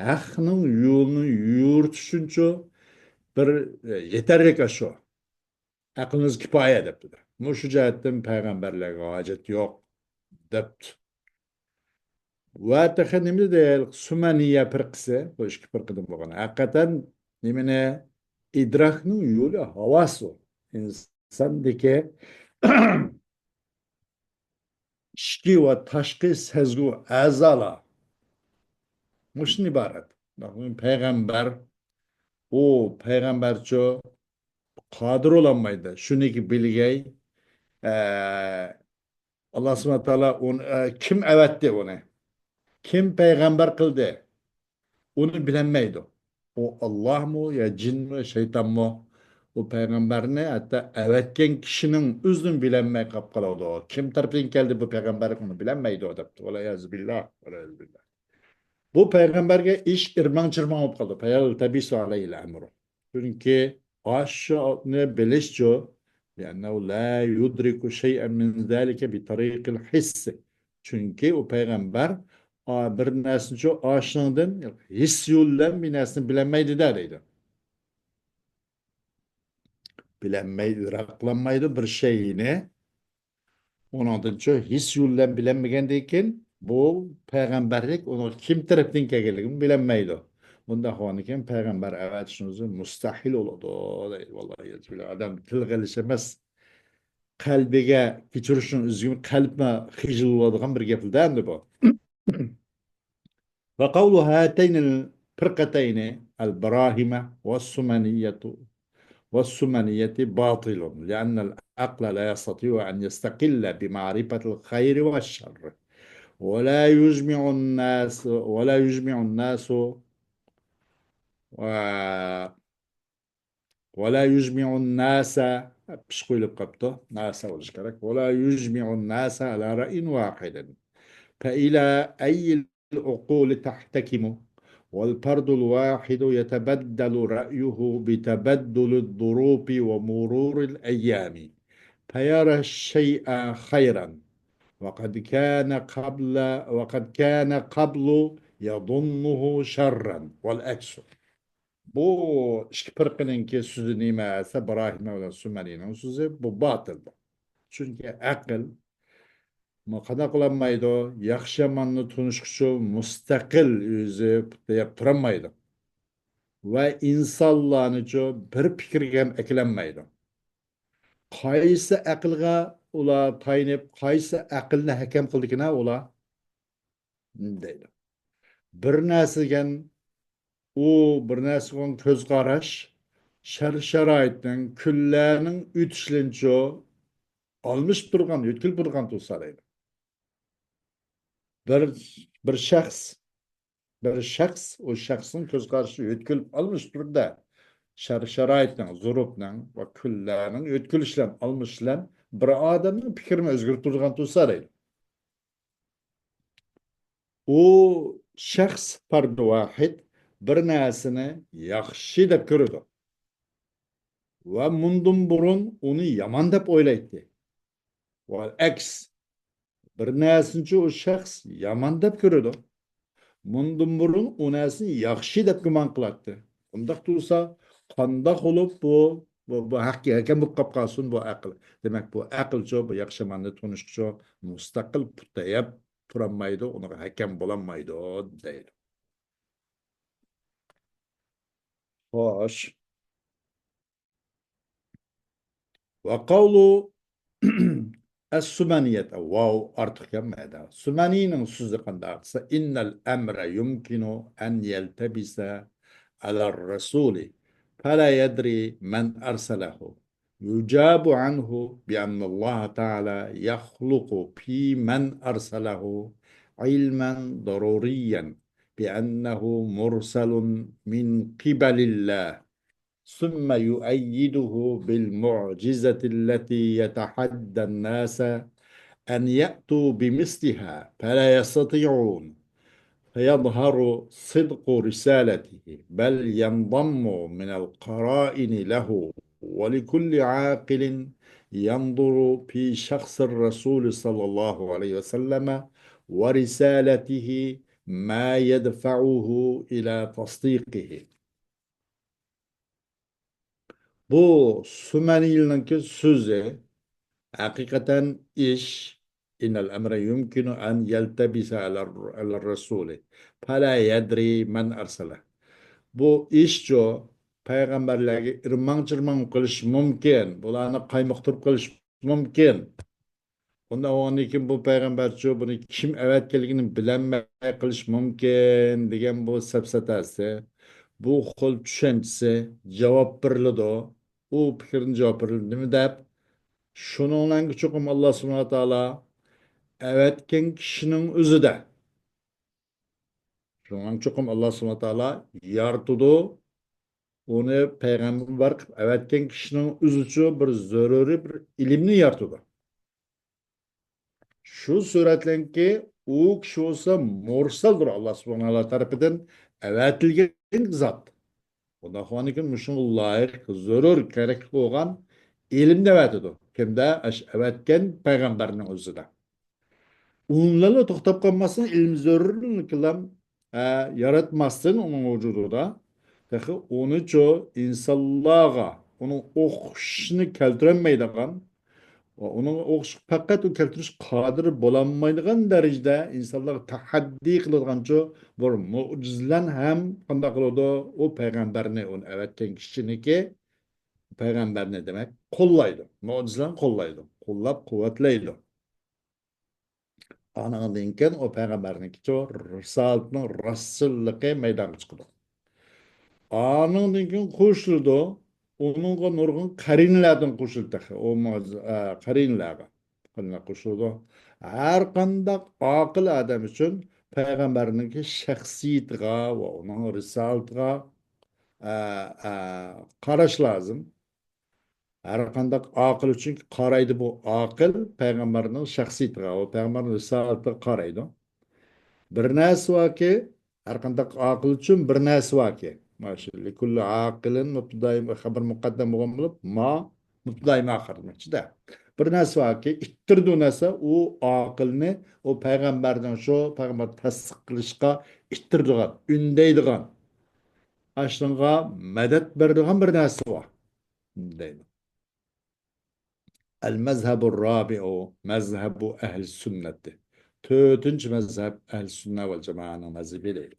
ھەقنىڭ يولىنى يورۇتۇش ئۈچۈنچۇ بىر، ئە، يېتەرلىك ئاشۇ. ئەقلىڭىز كۇپايە دەپتۇ. مۇشۇ جەھەتتىن پەيغەمبەرلەرگە ھاجەت يوق دەپتۇ. ۋە تېخى نېمە دېدى؟ سۇمەنىيە پىرقىسى، بۇ ئىككى پىرقىدىن بولغان. ھەقىقەتەن نېمىنى؟ ئىدراكنىڭ يولى ھاۋاسى ئۇ. ئىنساندىكى ئىچكى ۋە تاشقى سەزگۈ ئەزالار مۇشۇدىن ئىبارەت. پەيغەمبەر، ئۇ پەيغەمبەرچۇ قادىر بولالمايدۇ. شۇنىكى بىلگەي، ئە، ئاللا سۇبھانەھۇ ۋە تائالا ئۇنى، ئە، كىم ئەۋەتتى ئۇنى؟ كىم پەيغەمبەر قىلدى؟ ئۇنى بىلەلمەيدۇ. ئۇ ئاللامۇ يا جىنمۇ، شەيتانمۇ؟ ئۇ پەيغەمبەرنى ھەتتا ئەۋەتكەن كىشىنىڭ ئۆزىنى بىلەلمەي قاپ قالىدۇ. كىم تەرىپىدىن كەلدى بۇ پەيغەمبەرلىك، ئۇنى بىلەلمەيدۇ، دەپتۇ. ۋەلئىيازۇ بىللا، ۋەلئىيازۇ بىللا. بۇ پەيغەمبەرگە ئىش ئىرماڭ-چىرماڭ بولۇپ قالدى. فيلتبس عليه الأمر. چۈنكى ئاشۇنى بىلىشچۇ، لأنه لا يدرك شيئا من ذلك بطريق الحس. چۈنكى ئۇ پەيغەمبەر، ئا، بىر نەرسىنىچۇ ئاشۇنىڭدىن ھېس يولى بىلەن بىر نەرسىنى بىلەلمەيدۇ-دە، دەيدۇ. بىلەلمەي، ئىدراك قىلالمايدۇ بىر شەينى. ئۇنىڭدىنچۇ ھېس يولى بىلەن بىلەلمىگەندىن كېيىن، بۇ پەيغەمبەرلىك ئۇنىڭ كىم تەرەپتىن كەلگەنلىكىنى بىلەلمەيدۇ. بۇنداق بولغاندىن كېيىن پەيغەمبەر ئەۋەتىشنىڭ ئۆزى مۇستەھىل بولىدۇ، دەيدۇ. ۋاللاھى ئادەم تىلغا ئېلىش ئەمەس، قەلبىگە كەچۈرۈشنىڭ ئۆزى قەلبمۇ خىجىل بولىدىغان بىر گەپ-دە ئەمدى بۇ. وقول هاتين الفرقتين البراهمة والسمنية، والسمنية باطل، لأن العقل لا يستطيع أن يستقل بمعرفة الخير والشر، ولا يجمع الناس، ولا يجمع الناس، و، ولا يجمع الناس، پىش قويۇلۇپ قاپتۇ، ناسا بولۇشى كېرەك. ولا يجمع الناس على رأي واحد. فإلى أي العقول تحتكم؟ والفرد الواحد يتبدل رأيه بتبدل الظروف ومرور الأيام، فيرى الشيء خيرا، وقد كان قبل، وقد كان قبل يظنه شرا، والعكس. بۇ ئىككى پىرقىنىڭكى سۆزى نېمە دېسە، ئىبراھىم بىلەن سۇمەنىنىڭ سۆزى، بۇ باتىل. چۈنكى ئەقىل قانداق قىلالمايدۇ؟ ياخشى ياماننى تونۇشقىچۇ مۇستەقىل ئۆزى پۇتلىياپ تۇرالمايدۇ. ۋە ئىنسانلارنىچۇ بىر پىكىرگە ھەم ئەكىلەلمەيدۇ. قايسى ئەقىلگە ئۇلار تايىنىپ، قايسى ئەقىلنى ھەكەم قىلدىكىنا ئۇلار؟ دەيدۇ. بىر نەرسە دېگەن، ئۇ بىر نەرسىگە بولغان كۆز قاراش، شەر-شارائىتنىڭ، كۈنلەرنىڭ ئۆتۈشلىرىنىچۇ ئالمىشىپ تۇرغان، يۆتكىلىپ تۇرغان تۇرسا دەيدۇ. بىر، بىر شەخس، بىر شەخس، ئۇ شەخسنىڭ كۆز قارىشى يۆتكىلىپ ئالمىشىپ تۇرىدۇ. شەر-شارائىتنىڭ، زۇرۇپنىڭ ۋە كۈنلەرنىڭ يۆتكىلىشى بىلەن، ئالمىشىشى بىلەن بىر ئادەمنىڭ پىكرىنى ئۆزگىرىپ تۇرىدىغان تۇرسا دەيدۇ. ئۇ شەخس پەردى ۋاھىد بىر نەرسىنى ياخشى دەپ كۆرىدۇ ۋە مۇندىن بۇرۇن ئۇنى يامان دەپ ئويلايتتى. ۋە ئەكس، بىر نەرسىنىچۇ ئۇ شەخس يامان دەپ كۆرىدۇ. مۇندىن بۇرۇن ئۇ نەرسىنى ياخشى دەپ گۇمان قىلاتتى. ئۇنداق تۇرسا، قانداق بولۇپ بۇ، بۇ، بۇ ھەققە ھەكەم بولۇپ قاپ قالسۇن بۇ ئەقىل؟ دېمەك، بۇ ئەقىلچۇ، بۇ ياخشى ياماننى تونۇشقىچۇ مۇستەقىل پۇت تاياپ تۇرالمايدۇ، ئۇنىڭغا ھەكەم بولالمايدۇ، دەيدۇ. خوش. وقول السمنية، ۋاۋ ئارتۇق كەلمەيدۇ. سۇمەنىنىڭ سۆزى قانداق دېسە، إن الأمر يمكن أن يلتبس على الرسول فلا يدري من أرسله. يجاب عنه بأن الله تعالى يخلق في من أرسله علما ضروريا بأنه مرسل من قبل الله، ثم يؤيده بالمعجزة التي يتحدى الناس أن يأتوا بمثلها فلا يستطيعون، فيظهر صدق رسالته، بل ينضم من القرائن له، ولكل عاقل ينظر في شخص الرسول صلى الله عليه وسلم ورسالته ما يدفعه إلى تصديقه. بۇ سۇمەنىلىنىڭكى سۆزى ھەقىقەتەن ئىش، إن الأمر يمكن أن يلتبس على الر-، على الرسول فلا يدري من أرسله. بۇ ئىشچۇ پەيغەمبەرلەرگە ئىرماڭ-چىرماڭ قىلىشى مۇمكىن، بۇلارنى قايمۇقتۇرۇپ قىلىشى مۇمكىن. ئۇنداق بولغاندىن كېيىن بۇ پەيغەمبەرچۇ بۇنى كىم ئەۋەتكەنلىكىنى بىلەلمەي قېلىشى مۇمكىن دېگەن بۇ سەپسەتەسى، بۇ خىل چۈشەنچىسى جاۋاب بېرىلىدۇ. ئۇ پىكىردىن جاۋاب بېرىلىدۇ. نېمە دەپ؟ شۇنىڭ بىلەن چوقۇم ئاللا سۇبھانەھۇ ۋە تائالا ئەۋەتكەن كىشىنىڭ ئۆزىدە. شۇنىڭ بىلەن چوقۇم ئاللا سۇبھانەھۇ ۋە تائالا يارىتىدۇ. ئۇنى پەيغەمبەر قىلىپ ئەۋەتكەن كىشىنىڭ ئۆزىچۇ بىر زۆرۈرىي بىر ئىلىمنى يارىتىدۇ. شۇ سۈرەتلەنكى ئۇ كىشى بولسا مۇرسەلدۇر، ئاللا سۇبھانەھۇ ۋە تائالا تەرىپىدىن ئەۋەتىلگەن زات. ئۇنداق بولغاندىكىن مۇشۇنىڭغا لايىق، زۆرۈر، كېرەكلىك بولغان ئىلىمنى ئەۋەتىدۇ. كىمدە؟ ئاشۇ ئەۋەتكەن پەيغەمبەرنىڭ ئۆزىدە. ئۇنىڭ بىلەنلا توختاپ قالماستىن، ئىلىم زۆرۈرلۈكلەم، ئە، ياراتماستىن ئۇنىڭ ۋۇجۇدىدا، تېخى ئۇنىچۇ ئىنسانلارغا ئۇنىڭ ئوخشىشىنى كەلتۈرەلمەيدىغان ۋە ئۇنىڭ ئوخشىشىغا پەقەت ئۇ كەلتۈرۈش قادىر بولالمايدىغان دەرىجىدە ئىنسانلارغا تەھەددىي قىلىدىغانچۇ بىر مۆجىزىلەرنى ھەم قانداق قىلىدۇ؟ ئۇ پەيغەمبەرنى، ئۇنى ئەۋەتكەن كىشىنىڭكى پەيغەمبەرنى، دېمەك، قوللايدۇ. مۆجىزىلەرنى قوللايدۇ. قوللاپ قۇۋۋەتلەيدۇ. ئانىڭدىن كېيىن ئۇ پەيغەمبەرنىڭكىچۇ رىسالىتىنىڭ راستچىللىقى مەيدانغا چىقىدۇ. ئانىڭدىن كېيىن قوشۇلىدۇ. ئۇنىڭغا نۇرغۇن قەرىنىلەردىن قوشۇلدى تېخى. ئۇ مۇ-، ئە، قەرىنىلەرگە قوشۇلىدۇ. ھەر قانداق ئاقىل ئادەم ئۈچۈن پەيغەمبەرنىڭكى شەخسىيىتىغا ۋە ئۇنىڭ رىسالىتىغا، ئە، ئە، قاراش لازىم. ھەر قانداق ئاقىل ئۈچۈن قارايدۇ بۇ ئاقىل، پەيغەمبەرنىڭ شەخسىيىتىغا، ئۇ پەيغەمبەرنىڭ رىسالىتىغا قارايدۇ. بىر نەرسە باركى، ھەر قانداق ئاقىل ئۈچۈن بىر نەرسە باركى، مانا شۇ لىكۇللى ئاقىلىن مۇبتىدائىن، خەبەر مۇقەددەم بولغان بولۇپ، ما مۇبتىدائىن ئاخىر دېمەكچىدە. بىر نەرسە باركى، ئىتتىرىدۇ نەرسە، ئۇ ئاقىلنى، ئۇ پەيغەمبەرنىڭ شۇ پەيغەمبەر تەستىق قىلىشقا ئىتتىرىدىغان، ئۈندەيدىغان، ئاشۇنىڭغا مەدەت بېرىدىغان بىر نەرسە بار. دەيدۇ. المذهب الرابع مذهب أهل السنة. تۆتىنچى مەزھەپ ئەھلى سۈننە ۋەل جامائەنىڭ مەزھىپى دەيدۇ.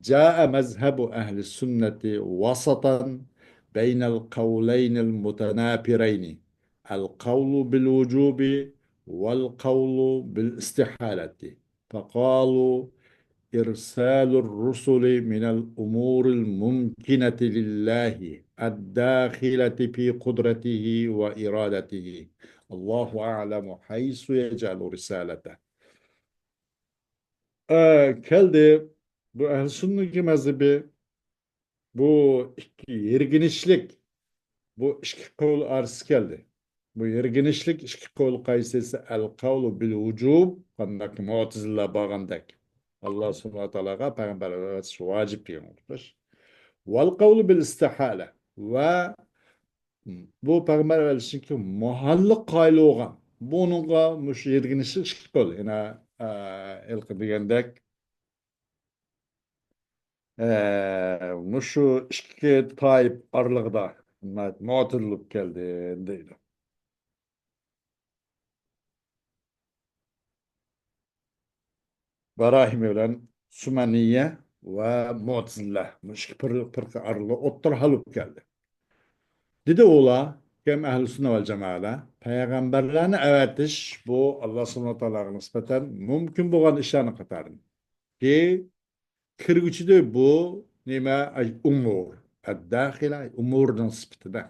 جاء مذهب أهل السنة وسطا بين القولين المتنافرين، القول بالوجوب والقول بالاستحالة. فقالوا إرسال الرسل من الأمور الممكنة لله الداخلة في قدرته وإرادته. الله أعلم حيث يجعل رسالته. ئە، كەلدى. بۇ ئەھلى سۈننىگە مەزھىپى. بۇ ئىككى يىرگىنچلىك، بۇ ئىككى قەۋل ئارىسى كەلدى. بۇ يىرگىنچلىك ئىككى قەۋل قايسى دېسە، ئەل قەۋلۇ بىل ۋۇجۇب، قانداق مۇئتەزىلە بارغاندەك. ئاللا سۇبھانەھۇ ۋە تائالاغا پەيغەمبەر ئەۋەتىش ۋاجىپ دېگەن ئوخشاش. ۋەل قەۋلۇ بىل ئىستىھالە. ۋە بۇ پەيغەمبەر ئەۋەتىشنىڭكى مۇھاللىق قايىل بولغان. بۇنىڭغا مۇشۇ يىرگىنچلىك ئىككى قەۋل. يەنە، ئە، ھېلىقى دېگەندەك، ئە، مۇشۇ ئىككى تائىپ ئارىلىقىدا مۇئتەزىلە بولۇپ كەلدى دەيدۇ. براھىمى بىلەن سۇمەنىيە ۋە مۇئتەزىلە، مۇشۇ ئىككى پىر-، پىرقە ئارىلىقىدا ئوتتۇرا ھال بولۇپ كەلدى. دېدى ئۇلار، كىم ئەھلى سۈننە ۋەل جامائەلەر، پەيغەمبەرلەرنى ئەۋەتىش، بۇ ئاللا سۇبھانەھۇ ۋە تائالاغا نىسبەتەن مۇمكىن بولغان ئىشلارنىڭ قاتارىدىن. كى-، كىرگۈچىدۇر بۇ نېمە؟ ئەي ئۇمۇر. ئەدداخىلە ئۇمۇرنىڭ سۈپىتىدە.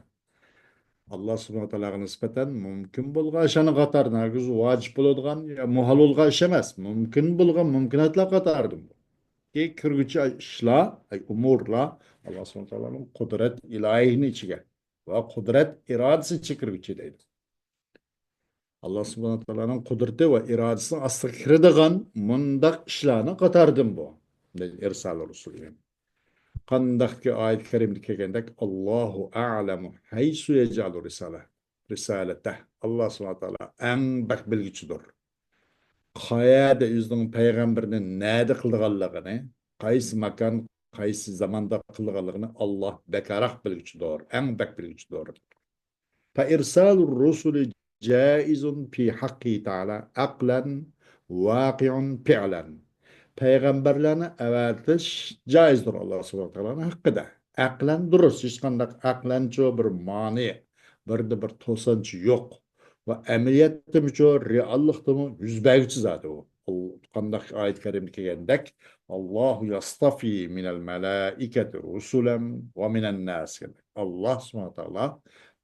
ئاللا سۇبھانەھۇ ۋە تائالاغا نىسبەتەن مۇمكىن بولغان ئىشلارنىڭ قاتارىدىن، ھەرگىز ۋاجىپ بولىدىغان يا مۇھال بولغان ئىش ئەمەس. مۇمكىن بولغان مۇمكىناتلار قاتارىدىن بۇ. كى-، كىرگۈچى ئىشلار، ئەي ئۇمۇرلار، ئاللا سۇبھانەھۇ ۋە تائالانىڭ قۇدرەت ئىلاھىنىڭ ئىچىگە ۋە قۇدرەت ئىرادىسى ئىچىگە كىرگۈچى دەيدۇ. ئاللا سۇبھانەھۇ ۋە تائالانىڭ قۇدرىتى ۋە ئىرادىسىنىڭ ئاستىغا كىرىدىغان مۇنداق ئىشلارنىڭ قاتارىدىن بۇ. ئىرسال رۇسۇل. قانداقكى ئايەت كەرىمدە كەلگەندەك، ئاللاھۇ ئەئلەمۇ ھەيسۇ يەجئەلۇ رىسالە-، رىسالەتەھ. ئاللا سۇبھانەھۇ ۋە تائالا ئەڭ بەك بىلگۈچىدۇر. قەيەردە ئۆزىنىڭ پەيغەمبىرىنى نەدە قىلىدىغانلىقىنى، قايسى ماكان، قايسى زاماندا قىلىدىغانلىقىنى ئاللا بەكرەك بىلگۈچىدۇر، ئەڭ بەك بىلگۈچىدۇر. فإرسال الرسل جائز في حقه تعالى عقلا واقع فعلا. پەيغەمبەرلەرنى ئەۋەتىش جائىزدۇر ئاللا سۇبھانەھۇ ۋە تائالانىڭ ھەققىدە. ئەقلەن دۇرۇس، ھېچقانداق ئەقلەنچۇ بىر مانى، بىردە بىر توسانچۇ يوق. ۋە ئەمەلىيەتتىمۇچۇ، رېئاللىقتىمۇ يۈز بەرگۈچى زادى ئۇ. ئۇ قانداق ئايەت كەرىمدە كەلگەندەك، «الله يصطفي من الملائكة رسلا ومن الناس» دېگەندەك. ئاللا سۇبھانەھۇ ۋە تائالا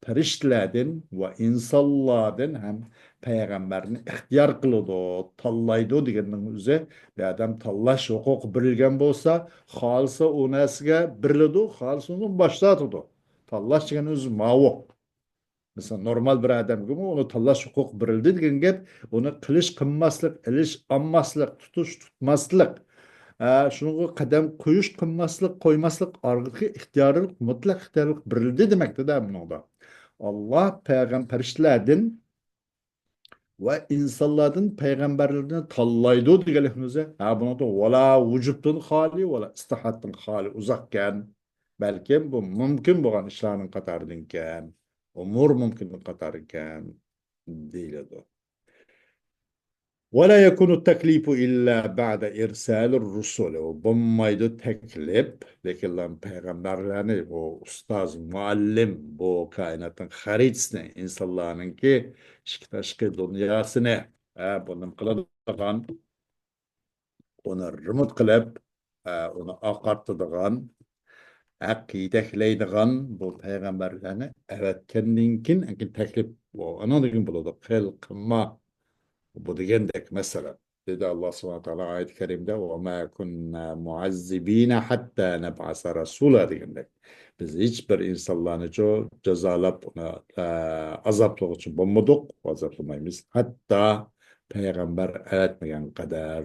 پەرىشتىلەردىن ۋە ئىنسانلاردىن ھەم پەيغەمبەرنى ئىختىيار قىلىدۇ، تاللايدۇ دېگەننىڭ ئۆزى، بىر ئادەم تاللاش ھوقۇقى بېرىلگەن بولسا، خالىسا ئۇ نەرسىگە بېرىلىدۇ، خالىسا ئۇنى باشلىتىدۇ. تاللاش دېگەن ئۆزى ماۋۇ. مەسىلەن، نورمال بىر ئادەمگىمۇ ئۇنى تاللاش ھوقۇقى بېرىلدى دېگەن گەپ، ئۇنى قىلىش قىلماسلىق، ئېلىش ئالماسلىق، تۇتۇش تۇتماسلىق، ئە، شۇنىڭغا قەدەم قويۇش قىلماسلىق، قويماسلىق ئارقىدىكى ئىختىيارلىق، مۇتلەق ئىختىيارلىق بېرىلدى دېمەكتە-دە بۇنىڭدا. ئاللا پەيغەم-، پەرىشتىلەردىن ۋە ئىنسانلاردىن پەيغەمبەرلەرنى تاللايدۇ دېگەنلىكنى ئۆزى، ھە، بۇنىڭدا ۋالا ۋۇجۇبتىن خالىي، ۋالا ئىستىھادتىن خالىي ئۇزاقكەن. بەلكىم بۇ مۇمكىن بولغان ئىشلارنىڭ قاتارىدىنكەن، ئۇمۇر مۇمكىننىڭ قاتارىكەن دېيىلىدۇ. ولا يكون التكليف إلا بعد إرسال الرسل. ئۇ بولمايدۇ تەكلىپ، لېكىنلا پەيغەمبەرلەرنى، بۇ ئۇستاز، مۇئەللىم، بۇ كائىناتنىڭ خەرىتىسىنى، ئىنسانلارنىڭكى ئىچكى تاشقى دۇنياسىنى، ھە، بۇ نېمە قىلىدىغان، ئۇنى رېمونت قىلىپ، ئە، ئۇنى ئاقارتىدىغان، ھەق يېتەكلەيدىغان بۇ پەيغەمبەرلەرنى ئەۋەتكەندىن كېيىن، ئاندىن كېيىن تەكلىپ، ئۇ، ئاندىن كېيىن بولىدۇ، قىل، قىلما، بۇ دېگەندەك مەسىلە. دېدى ئاللا سۇبھانەھۇ ۋە تائالا ئايەت كەرىمىدە، «وما كنا معذبين حتى نبعث رسولا» دېگەندەك. بىز ھېچ بىر ئىنسانلارنىچۇ جازالاپ، ئۇنى، ئە، ئازابلىغۇچى بولمىدۇق، ئازابلىمايمىز. ھەتتا پەيغەمبەر ئەۋەتمىگەن قەدەر.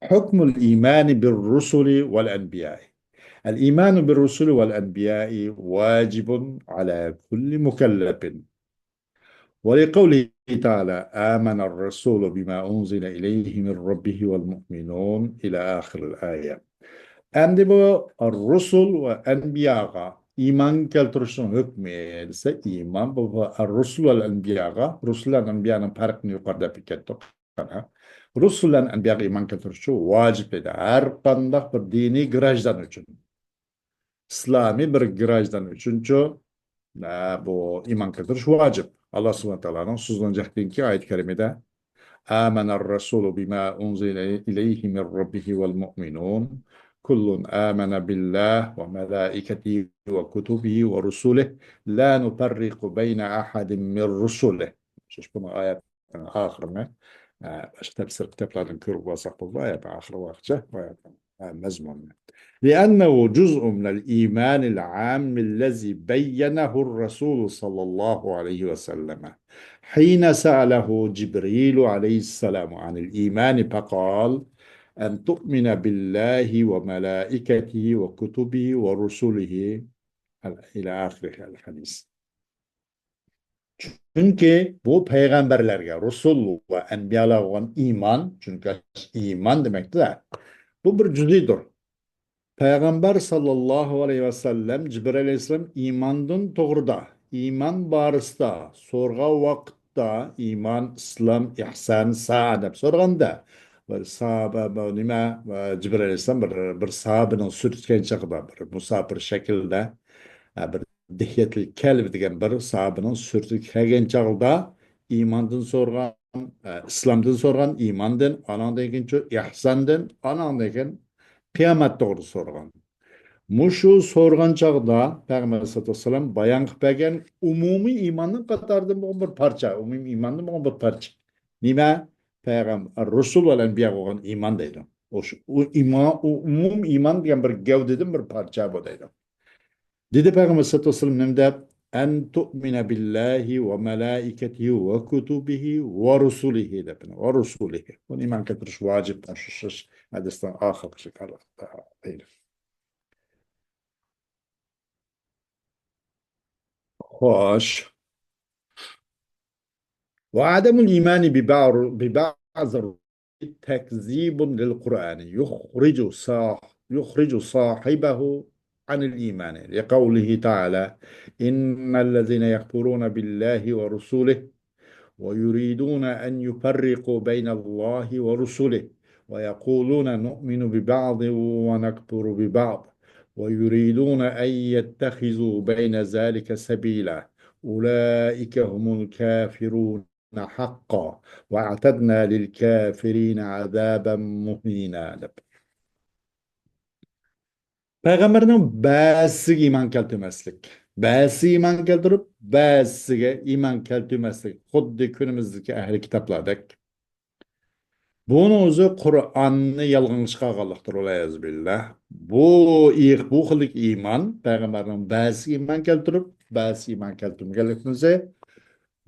حكم الإيمان بالرسل والأنبياء. الإيمان بالرسل والأنبياء واجب على كل مكلف. ولقوله تعالى: آمن الرسول بما أنزل إليه من ربه والمؤمنون إلى آخر الآية. ئەمدى بۇ رۇسۇل ۋە ئەنبىياغا ئىمان كەلتۈرۈشنىڭ ھۆكمى دېسە، ئىمان، بۇ، بۇ رۇسۇل ۋە ئەنبىياغا، رۇسۇل بىلەن ئەنبىيانىڭ پەرقىنى يۇقىرىدا بىر كەتتۇق. رۇسۇل بىلەن ئەنبىياغا ئىمان كەلتۈرۈش ئۈچۈن ۋاجىپ ئىدى. ھەر قانداق بىر دىنىي گراژدان ئۈچۈن. ئىسلامىي بىر گراژدان ئۈچۈنچۇ، ئە، بۇ ئىمان كەلتۈرۈش ۋاجىپ. ئاللا سۇبھانەھۇ ۋە تائالانىڭ سۆزىنىڭ جەھدىدىكى ئايەت كەرىمىدە، آمن الرسول بما أنزل إليه من ربه والمؤمنون كل آمن بالله وملائكته وكتبه ورسله لا نفرق بين أحد من رسله. شۇ، بۇنىڭ ئايەت ئاخىرىنى، ئە، باشقا تەپسىر كىتابلاردىن كۆرۈپ ئالساق بولىدۇ، ئايەتنىڭ ئاخىرى بارغىچە، ئايەتنىڭ، ئە، مەزمۇنىنى. لأنه جزء من الإيمان العام الذي بينه الرسول صلى الله عليه وسلم حين سأله جبريل عليه السلام عن الإيمان فقال: أن تؤمن بالله وملائكته وكتبه ورسله إلى آخر الحديث. چۈنكى بۇ پەيغەمبەرلەرگە، رۇسۇل ۋە ئەنبىيالارغا بولغان ئىمان، چۈنكى ئىمان دېمەكتە، بۇ بىر جۈزئىدۇر. پەيغەمبەر ساللاللاھۇ ئەلەيھى ۋەسەللەم جىبرىئىل ئەلەيھىسسالام ئىماندىن توغرىدا، ئىمان بارىسىدا سورىغان ۋاقىتتا، ئىمان، ئىسلام، ئىھسان، سائە دەپ سورىغاندا، بىر ساھابە، بۇ نېمە، جىبرىئىل ئەلەيھىسسالام بىر، بىر ساھابىنىڭ سۈرىتى كەلگەن چاغدا، بىر مۇساپىر شەكلىدە، ھە، بىر دىھيەتىل كەلب دېگەن بىر ساھابىنىڭ سۈرىتىگە كەلگەن چاغدا ئىماندىن سورىغان، ئە، ئىسلامدىن سورىغان، ئىماندىن، ئاناڭدىن كېيىن شۇ ئىھساندىن، ئاناڭدىن كېيىن قىيامەت توغرىدا سورىغان. مۇشۇ سورىغان چاغدا پەيغەمبەر ئەلەيھىسسالاتۇ ۋەسسالام بايان قىلىپ بەرگەن ئومۇمىي ئىماننىڭ قاتارىدىن بولغان بىر پارچە، ئومۇمىي ئىماندىن بولغان بىر پارچە. نېمە؟ پەيغەم-، رۇسۇل ۋە ئەنبىياغا بولغان ئىمان دەيدۇ. ئۇ شۇ، ئۇ ئىمان، ئۇ ئومۇمىي ئىمان دېگەن بىر گەۋدىدىن بىر پارچە بۇ دەيدۇ. دېدى پەيغەمبەر سەللەللاھۇ ئەلەيھى ۋەسەللەم نېمە دەپ؟ «أن تؤمن بالله وملائكته وكتبه ورسله» دەپ، «ورسله». بۇنى ئىمان كەلتۈرۈش ۋاجىپ. شۇ، شۇ ھەدىسنىڭ ئاخىرقى شېكارلىقتا. خوش. وعدم الإيمان ببعض، ببعض تكذيب للقرآن يخرج صاح-، يخرج صاحبه عن الإيمان، لقوله تعالى: إن الذين يكفرون بالله ورسله ويريدون أن يفرقوا بين الله ورسله ويقولون نؤمن ببعض ونكفر ببعض ويريدون أن يتخذوا بين ذلك سبيلا أولئك هم الكافرون حقا وأعتدنا للكافرين عذابا مهينا، دەپ. پەيغەمبەرنىڭ بەزىسىگە ئىمان كەلتۈرمەسلىك، بەزىسىگە ئىمان كەلتۈرۈپ، بەزىسىگە ئىمان كەلتۈرمەسلىك، خۇددى كۈنىمىزدىكى ئەھلى كىتابلاردەك. بۇنىڭ ئۆزى قۇرئاننى يالغانغا چىقارغانلىقتۇر، ۋەلئىيازۇبىللا. بۇ ئىق-، بۇ خىلدىكى ئىمان، پەيغەمبەرنىڭ بەزىسىگە ئىمان كەلتۈرۈپ، بەزىسىگە ئىمان كەلتۈرمىگەنلىكىنى،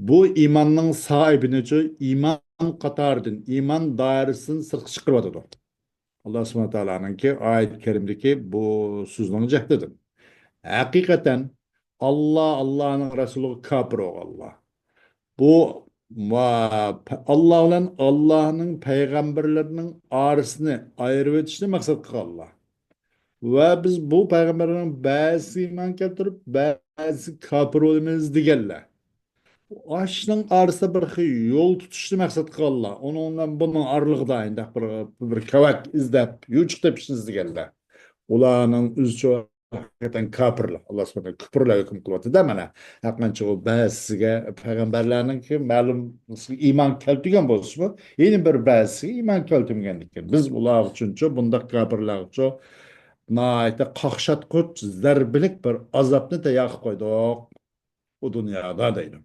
بۇ ئىماننىڭ ساھىبىنىچۇ ئىمان قاتارىدىن، ئىمان دائىرىسىدىن سىرتقا چىقىرىۋاتىدۇ. ئاللا سۇبھانەھۇ ۋە تائالانىڭكى ئايەت كەرىمىدىكى بۇ سۆزنىڭ جەھىتىدىن. ھەقىقەتەن، ئاللا، ئاللانىڭ رەسۇلىغا كاپىر بولغانلار. بۇ، ۋە پە-، ئاللا بىلەن ئاللانىڭ پەيغەمبەرلىرىنىڭ ئارىسىنى ئايرىۋېتىشنى مەقسەت قىلغانلار. ۋە بىز بۇ پەيغەمبەرلەرنىڭ بەزىسىگە ئىمان كەلتۈرۈپ، بەزىسىگە كاپىر بولىمىز دېگەنلەر. ئاشۇنىڭ ئارىسىدا بىر خىل يول تۇتۇشنى مەقسەت قىلغانلار. ئۇنىڭ بىلەن بۇنىڭ ئارىلىقىدا ئاينداق بىر، بىر كاۋاك ئىزدەپ، يوچۇق تېپىشنى ئىزدىگەنلەر. ئۇلارنىڭ ئۆزىچۇ ھەقىقەتەن كاپىرلار. ئاللا سۇبھانەھۇ كۈپۈرلەر ھۆكۈم قىلىۋاتىدۇ مانا. ھەققانچە ئۇ بەزىسىگە پەيغەمبەرلەرنىڭكى مەلۇم ئىمان كەلتۈرگەن بولسىمۇ، يەنە بىر بەزىسىگە ئىمان كەلتۈرمىگەندىكىن، بىز ئۇلار ئۈچۈنچۇ، بۇنداق كاپىرلار ئۈچۈن ناھايىتى قاقشاتقۇچ، زەربىلىك بىر ئازابنى تەييار قىلىپ قويدۇق ئۇ دۇنيادا، دەيدۇ.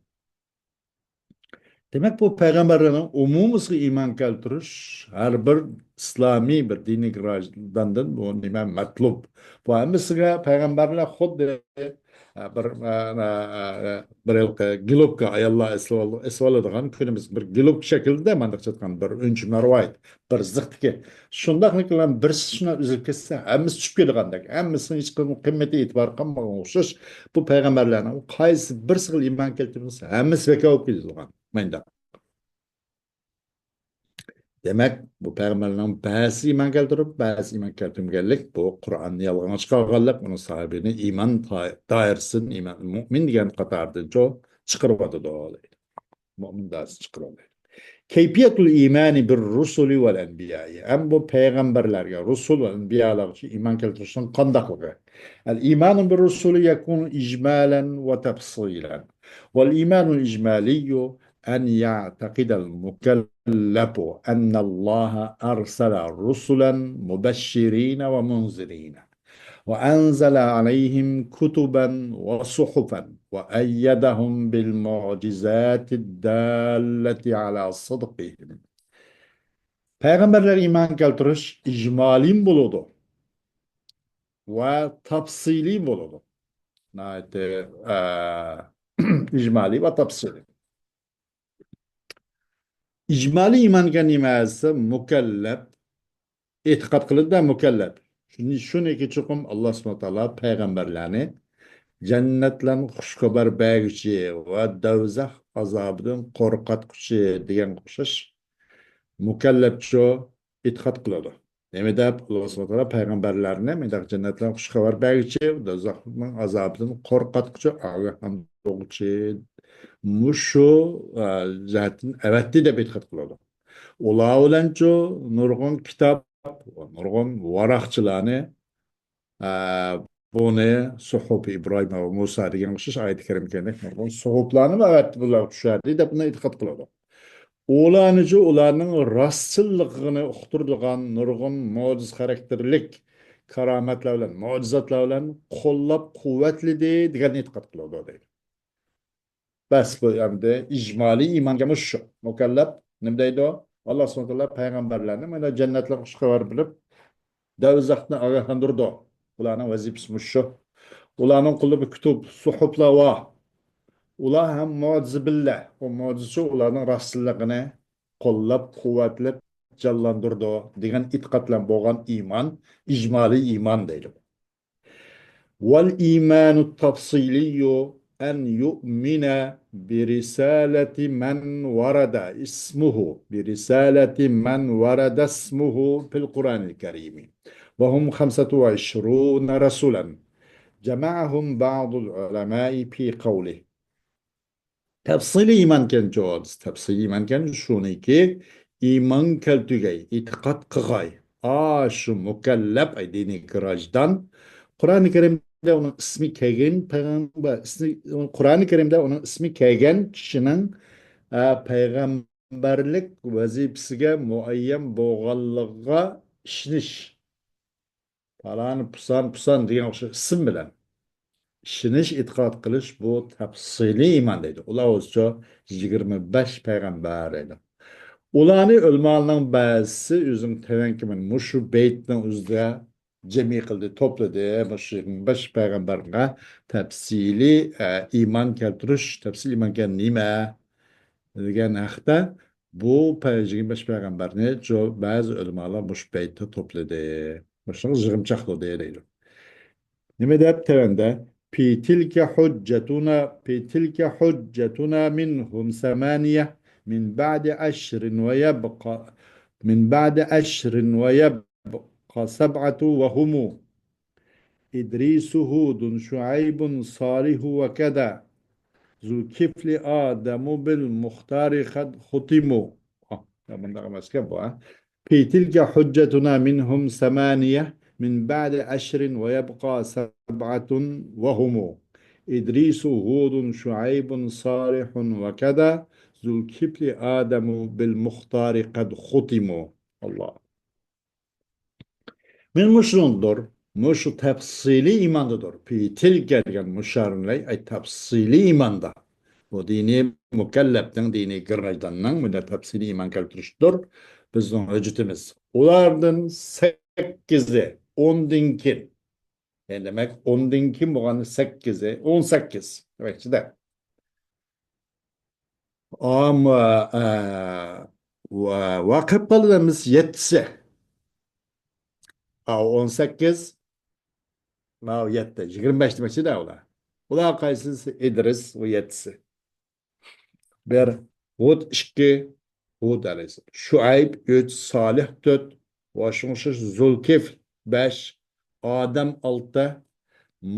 دېمەك، بۇ پەيغەمبەرلەرنىڭ ئومۇمىسىغا ئىمان كەلتۈرۈش ھەر بىر ئىسلامىي بىر دىنىي گراژداندىن بۇ نېمە مەتلۇب. بۇ ھەممىسىگە پەيغەمبەرلەر خۇددى، ئە، بىر، ئە، ئە، ئە، بىر ھېلىقى گىلوبكا، ئاياللار ئېسىۋال-، ئېسىۋالىدىغان كۈنىمىز بىر گىلوبكا شەكلىدە مانداق چاتقان بىر ئۈنچە مەرۋايىت، بىر زىقتىكى. شۇنداقلىقى بىلەن بىرسى شۇنداق ئۈزۈلۈپ كەتسە، ھەممىسى چۈشۈپ كېتىدىغاندەك، ھەممىسىنىڭ ھېچقانداق قىممىتى، ئېتىبارى قالمىغان ئوخشاش. بۇ پەيغەمبەرلەرنىڭ قايسى بىرسىگە ئىمان كەلتۈرمىسە، ھەممىسى بىكار بولۇپ كېتىدىغان مانداق. دېمەك، بۇ پەيغەمبەرلەرنىڭ بەزىسى ئىمان كەلتۈرۈپ، بەزىسى ئىمان كەلتۈرمىگەنلىك، بۇ قۇرئاننى يالغانغا چىقارغانلىق، ئۇنىڭ ساھىبىنى ئىمان تا-، دائىرىسىدىن، ئىمان، مۇئمىن دېگەن قاتاردىن چو-، چىقىرىۋاتىدۇ، دەيدۇ. مۇئمىن دائىرىسىدىن چىقىرىۋاتىدۇ. كەيپىيەتۇل ئىمانى بىر رۇسۇلى ۋەل ئەنبىيائى. ھەم بۇ پەيغەمبەرلەرگە، رۇسۇل ۋە ئەنبىيالارغا ئىمان كەلتۈرۈشنىڭ قانداقلىقى. الإيمان بالرسل يكون إجمالا وتفصيلا. والإيمان الإجمالي أن يعتقد المكلف أن الله أرسل رسلا مبشرين ومنذرين، وأنزل عليهم كتبا وصحفا، وأيدهم بالمعجزات الدالة على صدقهم. پەيغەمبەرلەرگە ئىمان كەلتۈرۈش ئىجمالىيمۇ بولىدۇ ۋە تەپسىلىي بولىدۇ. ناھايىتى، ئە، ئىجمالىي ۋە تەپسىلىي. ئىجمالىي ئىمان دېگەن نېمە دېسە، مۇكەللەپ، ئېتىقاد قىلىدۇ-دە، مۇكەللەپ. شۇنى، شۇنىكى چوقۇم ئاللا سۇبھانەھۇ ۋە تائالا پەيغەمبەرلەرنى جەننەتلەرنىڭ خۇش خەۋەر بەرگۈچى ۋە دوزاخ ئازابىدىن قورقۇتقۇچى دېگەنگە ئوخشاش مۇكەللەپچۇ ئېتىقاد قىلىدۇ. نېمە دەپ؟ ئاللا سۇبھانەھۇ ۋە تائالا پەيغەمبەرلەرنى مۇنداق جەننەتلەرنىڭ خۇش خەۋەر بەرگۈچى، دوزاخنىڭ ئازابىدىن قورقۇتقۇچى، ئاگاھلاندۇرغۇچى، مۇشۇ، ئە، جەھەتتىن ئەۋەتتى دەپ ئېتىقاد قىلىدۇ. ئۇلار بىلەنچۇ نۇرغۇن كىتاب، نۇرغۇن ۋاراقچىلارنى، ئە، بۇنى سۇھۇفى ئىبراھىم ۋە مۇسا دېگەن ئوخشاش ئايەت كەرىمە كەلگەندەك نۇرغۇن سۇھۇپلارنى ئەۋەتتى، بۇلارغا چۈشەردى دەپ بۇنى ئېتىقاد قىلىدۇ. ئۇلارنىچۇ ئۇلارنىڭ راستچىللىقىنى ئۇقتۇرىدىغان نۇرغۇن مۆجىزە خاراكتېرلىك كارامەتلەر بىلەن، مۆجىزاتلار بىلەن قوللاپ قۇۋۋەتلىدى دېگەن ئېتىقاد قىلىدۇ دەيدۇ. بەس، بۇ ئەمدى ئىجمالىي ئىمانغا مۇشۇ. مۇكەللەپ نېمە دەيدۇ؟ ئاللا سۇبھانەھۇ ۋە تائالا پەيغەمبەرلەرنى مانا جەننەتلەرگە خۇش خەۋەر بىلىپ، دوزاخنى ئاگاھلاندۇرىدۇ. بۇلارنىڭ ۋەزىپىسى مۇشۇ. ئۇلارنىڭ قولىدا بىر كۇتۇب، سۇھۇفلار بار. ئۇلار ھەم مۆجىزە بىللە. ئۇ مۆجىزىچۇ ئۇلارنىڭ راستچىللىقىنى قوللاپ، قۇۋۋەتلەپ، جانلاندۇرىدۇ دېگەن ئېتىقاد بىلەن بولغان ئىمان ئىجمالىي ئىمان دەيدۇ. والإيمان التفصيلي أن يؤمن برسالة من ورد اسمه، برسالة من ورد اسمه في القرآن الكريم، وهم خمسة وعشرون رسولا، جمعهم بعض العلماء في قوله. تەپسىلىي ئىمانكەنچۇ، تەپسىلىي ئىمانكەن شۇنىكى ئىمان كەلتۈرگەي، ئېتىقاد قىغاي. ئاشۇ مۇكەللەپ، ئەي دىنىي گراژدان. قۇرئانى كەرىمدە ئۇنىڭ ئىسمى كەلگەن پەيغەمبەر، ئىسمى، قۇرئانى كەرىمدە ئۇنىڭ ئىسمى كەلگەن كىشىنىڭ، ئە، پەيغەمبەرلىك ۋەزىپىسىگە مۇئەييەن بولغانلىقىغا ئىشىنىش. پالان، پۇسان، پۇسان دېگەن ئوخشاش ئىسىم بىلەن ئىشىنىش، ئېتىقاد قىلىش، بۇ تەپسىلىي ئىمان دەيدۇ. ئۇلار ئۆزىچە يىگىرمە بەش پەيغەمبەر دەيدۇ. ئۇلارنى ئۆلىمالارنىڭ بەزىسى ئۆزىنىڭ تەۋەنكىمىن مۇشۇ بەيتنىڭ ئۆزىدە جەمئىي قىلدى، توپلىدى. مۇشۇ يىگىرمە بەش پەيغەمبەرگە تەپسىلىي، ئە، ئىمان كەلتۈرۈش، تەپسىلىي ئىمان كەلگەن نېمە دېگەن ھەقتە بۇ پە-، يىگىرمە بەش پەيغەمبەرنى جو-، بەزى ئۆلىمالار مۇشۇ بەيتتە توپلىدى. مۇشۇنى يىغىنچاقلىدى دەيدۇ. نېمە دەپ تەۋەندە؟ في تلك حجتنا، في تلك حجتنا منهم ثمانية من بعد عشر ويبقى، من بعد عشر ويبقى سبعة وهم إدريس هود شعيب صالح وكذا ذو الكفل آدم بالمختار قد ختم. ئاھ، يا، مۇنداق ئەمەسكەن بۇ، ھە؟ في تلك حجتنا منهم ثمانية من بعد عشر ويبقى سبعة وهم إدريس هود شعيب صالح وكذا ذو الكفل آدم بالمختار قد ختم. الله. مەن مۇشۇنىڭدۇر، مۇشۇ تەپسىلىي ئىماندىدۇر. في تلك دېگەن مۇشۇ ئەي تەپسىلىي ئىماندا. بۇ دىنىي مۇكەللەپنىڭ، دىنىي گراژداننىڭ مۇنداق تەپسىلىي ئىمان كەلتۈرۈشىدۇر بىزنىڭ ھۆججىتىمىز. ئۇلاردىن سەككىزى، ئوندىن كېيىن. يەنى دېمەك، ئوندىن كېيىن بولغان سەككىزى، ئون سەككىز دېمەكچىدە. ئام-، ئە، ۋا-، ۋاقىپ قالىدۇ ئەمىسە يەتتىسى. ئاۋۇ ئون سەككىز، ماۋۇ يەتتە، يىگىرمە بەش دېمەكچىدە ئۇلار. ئۇلار قايسىسى؟ ئىدرىس، ئۇ يەتتىسى. بىر، ھۇد ئىككى، ھۇد ئەلەيھىسسالام. شۇئەيب ئۈچ، سالىھ تۆت، ۋە شۇڭا ئوخشاش زۇلكىفل بەش، ئادەم ئالتە،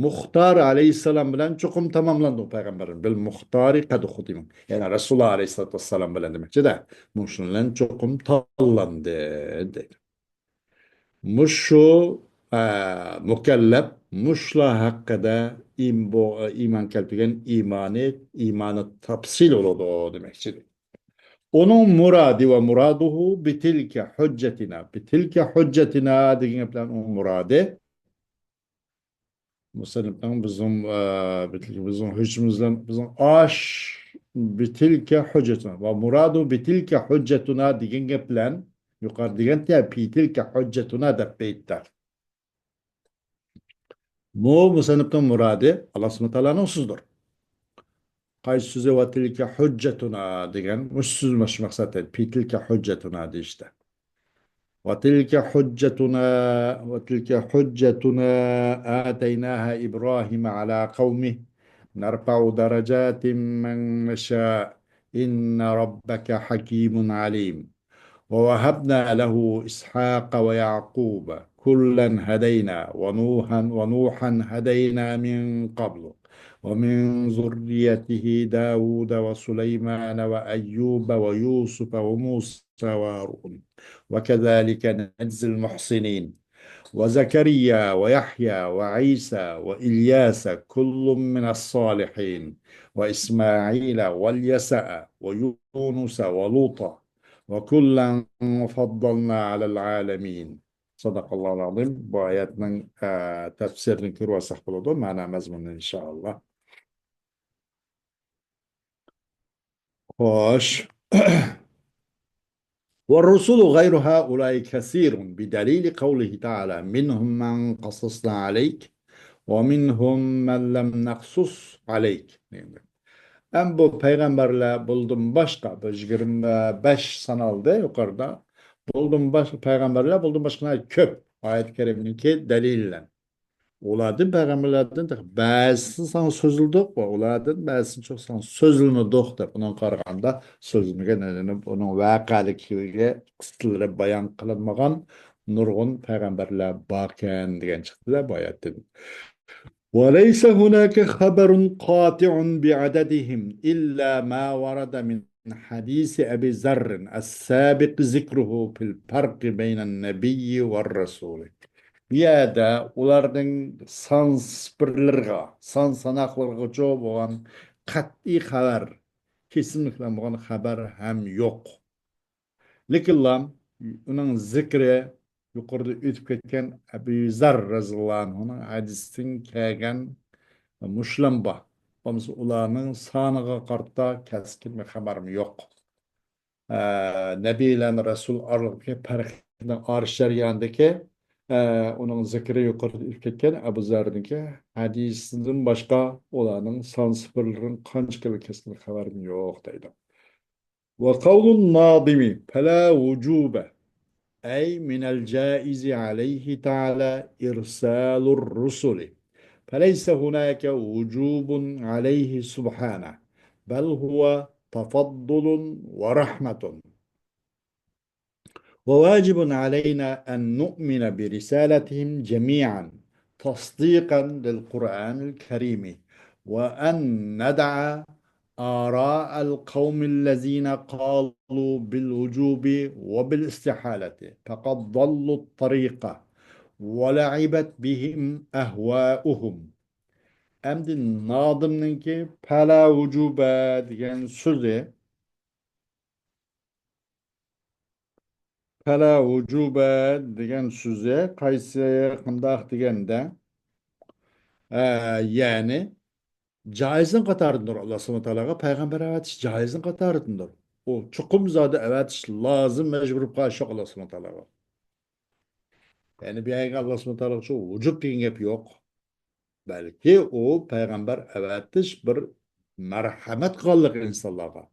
مۇختار ئەلەيھىسسالام بىلەن چوقۇم تاماملاندى پەيغەمبەر. بىل مۇختارى قەد خۇتىمە. يەنى رەسۇلۇللا ئەلەيھىسسالاتۇ ۋەسسالام بىلەن دېمەكچىدە. مۇشۇ بىلەن چوقۇم تاللاندى دەيدۇ. مۇشۇ، ئە، مۇكەللەپ مۇشۇلار ھەققىدە ئىم-، بۇ، ئىمان كەلتۈرگەن ئىمانى، ئىمانى تەپسىل بولىدۇ دېمەكچىدە. ئۇنىڭ مۇرادى ۋە مۇرادۇھۇ بىتىلكە ھۇججەتىنا. بىتىلكە ھۇججەتىنا دېگەن گەپ بىلەن ئۇنىڭ مۇرادى، مۇسەننىپنىڭ بىزنىڭ، ئە، بىتىلكە، بىزنىڭ ھۆججىمىز بىلەن، بىزنىڭ ئاش، بىتىلكە ھۇججەتىنا. ۋە مۇرادۇ بىتىلكە ھۇججەتىنا دېگەن گەپ بىلەن، يۇقىرىدا دېگەن يا بىتىلكە ھۇججەتىنا دەپ بەيتتە. بۇ مۇسەننىپنىڭ مۇرادى ئاللا سۇبھانەھۇ ۋە تائالانىڭ سۆزىدۇر. قايسى سۆزى؟ ۋە تىلكە ھۇججەتۇنا دېگەن مۇشۇ سۆز، مۇشۇ مەقسەتتە، پى تىلكە ھۇججەتۇنا دېيىشتە. وتلك حجتنا، وتلك حجتنا آتيناها إبراهيم على قومه نرفع درجات من نشاء إن ربك حكيم عليم. ووهبنا له إسحاق ويعقوب كلا هدينا ونوحا، ونوحا هدينا من قبل ومن ذريته داود وسليمان وأيوب ويوسف وموسى وهارون وكذلك نجزي المحسنين وزكريا ويحيى وعيسى وإلياس كل من الصالحين وإسماعيل واليسع ويونس ولوطا وكلا فضلنا على العالمين. صدق الله العظيم. بۇ ئايەتنىڭ، ئە، تەپسىرىنى كۆرۈۋالساق بولىدۇ، مەنا مەزمۇنىنى ئىنشائاللا. خوش. والرسل غير هؤلاء كثير بدليل قوله تعالى: منهم من قصصنا عليك ومنهم من لم نقصص عليك. ئەم بۇ پەيغەمبەرلەر بۇلدىن باشقا، بۇ يىگىرمە بەش سانالدى يۇقىرىدا. بۇلدىن باشقا پەيغەمبەرلەر، بۇلدىن باشقا كۆپ ئايەت كەرىمنىڭكى دەلىلى بىلەن. ئۇلاردىن، پەيغەمبەرلەردىن تېخى بەزىسىنى ساڭا سۆزلىدۇق ۋە ئۇلاردىن بەزىسىنى چوق ساڭا سۆزلىمىدۇق دەپ، ئۇنىڭغا قارىغاندا سۆزلىمىگەن، ئۇنىڭ ۋەقەلىكىگە قىستىلىرى بايان قىلىنمىغان نۇرغۇن پەيغەمبەرلەر باركەن دېگەن چىقتىلە بۇ ئايەتتىن. وليس هناك خبر قاطع بعددهم إلا ما ورد من حديث أبي ذر السابق ذكره في الفرق بين النبي والرسول. بۇ يەردە ئۇلارنىڭ سان سىپىرلىرىغا، سان ساناقلىرىغىچۇ بولغان قەتئىي خەۋەر، كېسىملىك بىلەن بولغان خەۋەر ھەم يوق. لېكىنلا ئۇنىڭ زىكرى يۇقىرىدا ئۆتۈپ كەتكەن ئەبۇ زەر رەزىياللاھۇ ئەنھۇنىڭ ھەدىسىدىن كەلگەن مۇشۇلام بار. بولمىسا ئۇلارنىڭ سانىغا قارىتا كەسكىن بىر خەۋەرمۇ يوق. ئە، نەبىي بىلەن رەسۇل ئارىلىقىدىكى پەرقنىڭ ئارىش جەريانىدىكى، ئە، ئۇنىڭ زىكرى يۇقىرىدا ئۆتۈپ كەتكەن ئەبۇ زەرنىڭكى ھەدىسىدىن باشقا ئۇلارنىڭ سان سىپىرلىرىنىڭ قانچىلىكى كەسكىن خەۋەرمۇ يوق دەيدۇ. وقول الناظم فلا وجوب، أي من الجائز عليه تعالى إرسال الرسل، فليس هناك وجوب عليه سبحانه، بل هو تفضل ورحمة. وواجب علينا أن نؤمن برسالتهم جميعا تصديقا للقرآن الكريم، وأن ندع آراء القوم الذين قالوا بالوجوب وبالاستحالة، فقد ضلوا الطريق ولعبت بهم أهواؤهم. ئەمدى نادىمنىڭكى پەلا ۋۇجۇبە دېگەن سۆزى، پەلا ۋۇجۇبە دېگەن سۆزى قايسى، قانداق دېگەندە، ئە، يەنى جائىزنىڭ قاتارىدىندۇر. ئاللا سۇبھانەھۇ ۋە تائالاغا پەيغەمبەر ئەۋەتىش جائىزنىڭ قاتارىدىندۇر. ئۇ چوقۇم زادى ئەۋەتىش لازىم، مەجبۇر بولۇپ قالىش يوق ئاللا سۇبھانەھۇ ۋە تائالاغا. يەنى بۇ يەرگە ئاللا سۇبھانەھۇ ۋە تائالاغا ۋۇجۇب دېگەن گەپ يوق. بەلكى ئۇ پەيغەمبەر ئەۋەتىش بىر مەرھەمەت قىلغانلىق ئىنسانلارغا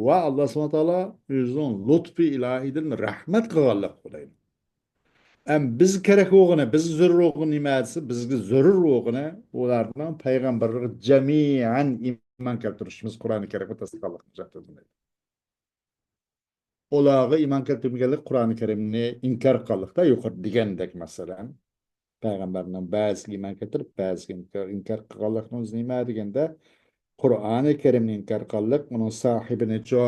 ۋە ئاللا سۇبھانەھۇ ۋە تائالا ئۆزىنىڭ لۇتپى ئىلاھىدىن رەھمەت قىلغانلىق بولىدۇ. ئەم بىز كېرەك بولغىنى، بىز زۆرۈر بولغىنى نېمە دېسە، بىزگە زۆرۈر بولغىنى ئۇلارنىڭ پەيغەمبەرلىرىگە جەمئەن ئىمان كەلتۈرۈشىمىز، قۇرئانى كەرىمگە تەستىقلىقىمىز. ئۇلارغا ئىمان كەلتۈرمىگەنلىك قۇرئانى كەرىمنى ئىنكار قىلغانلىقتا، يۇقىرىدا دېگەندەك، مەسىلەن، پەيغەمبەرنىڭ بەزىسىگە ئىمان كەلتۈرۈپ، بەزىسىگە ئىنكار، ئىنكار قىلغانلىقنىڭ ئۆزى نېمە دېگەندە، قۇرئانى كەرىمنى ئىنكار قىلغانلىق ئۇنىڭ ساھىبىنىچۇ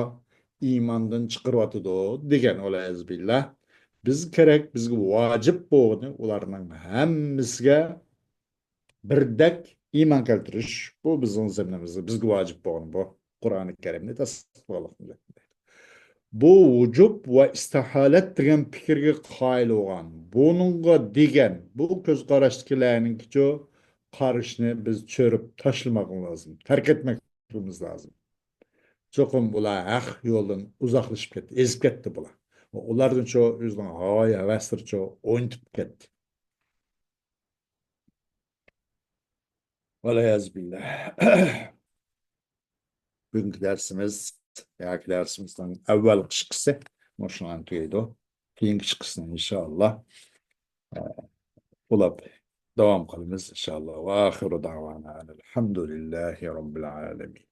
ئىماندىن چىقىرىۋاتىدۇ دېگەن، ۋەلئىيازۇ بىللا. بىزگە كېرەك، بىزگە ۋاجىپ بولغىنى ئۇلارنىڭ ھەممىسىگە بىردەك ئىمان كەلتۈرۈش، بۇ بىزنىڭ زىممىمىزدە، بىزگە ۋاجىپ بولغان بۇ. قۇرئانى كەرىمنى تەستىقلىغانلىقنى دەيدۇ. بۇ ۋۇجۇب ۋە ئىستىھالەت دېگەن پىكىرگە قايىل بولغان، بۇنىڭغا دېگەن، بۇ كۆز قاراشتىكىلەرنىڭكىچۇ قارىشىنى بىز چۆرۈپ تاشلىماقىمىز لازىم، تەرك ئەتمەكلىكىمىز لازىم. چوقۇم بۇلار ھەق يولدىن ئۇزاقلىشىپ كەتتى، ئېزىپ كەتتى بۇلار. ئۇلاردىنچۇ ئۆزىنىڭ ھاۋايى ھەۋەسلىرىچۇ ئوينىتىپ كەتتى. ۋەلئىيازۇ بىللا. بۈگۈنكى دەرسىمىز ياكى دەرسىمىزنىڭ ئەۋۋەلقى قىسقىسى مۇشۇنىڭ تۈگەيدۇ. كېيىنكى قىسقىسىنى ئىنشائاللا، ئە، ئۇلاپ داۋام قىلىمىز ئىنشائاللا. ۋە ئاخىرۇ دەۋانا ئەنىل ھەمدۇلىللاھى رەببىل ئالەمىن.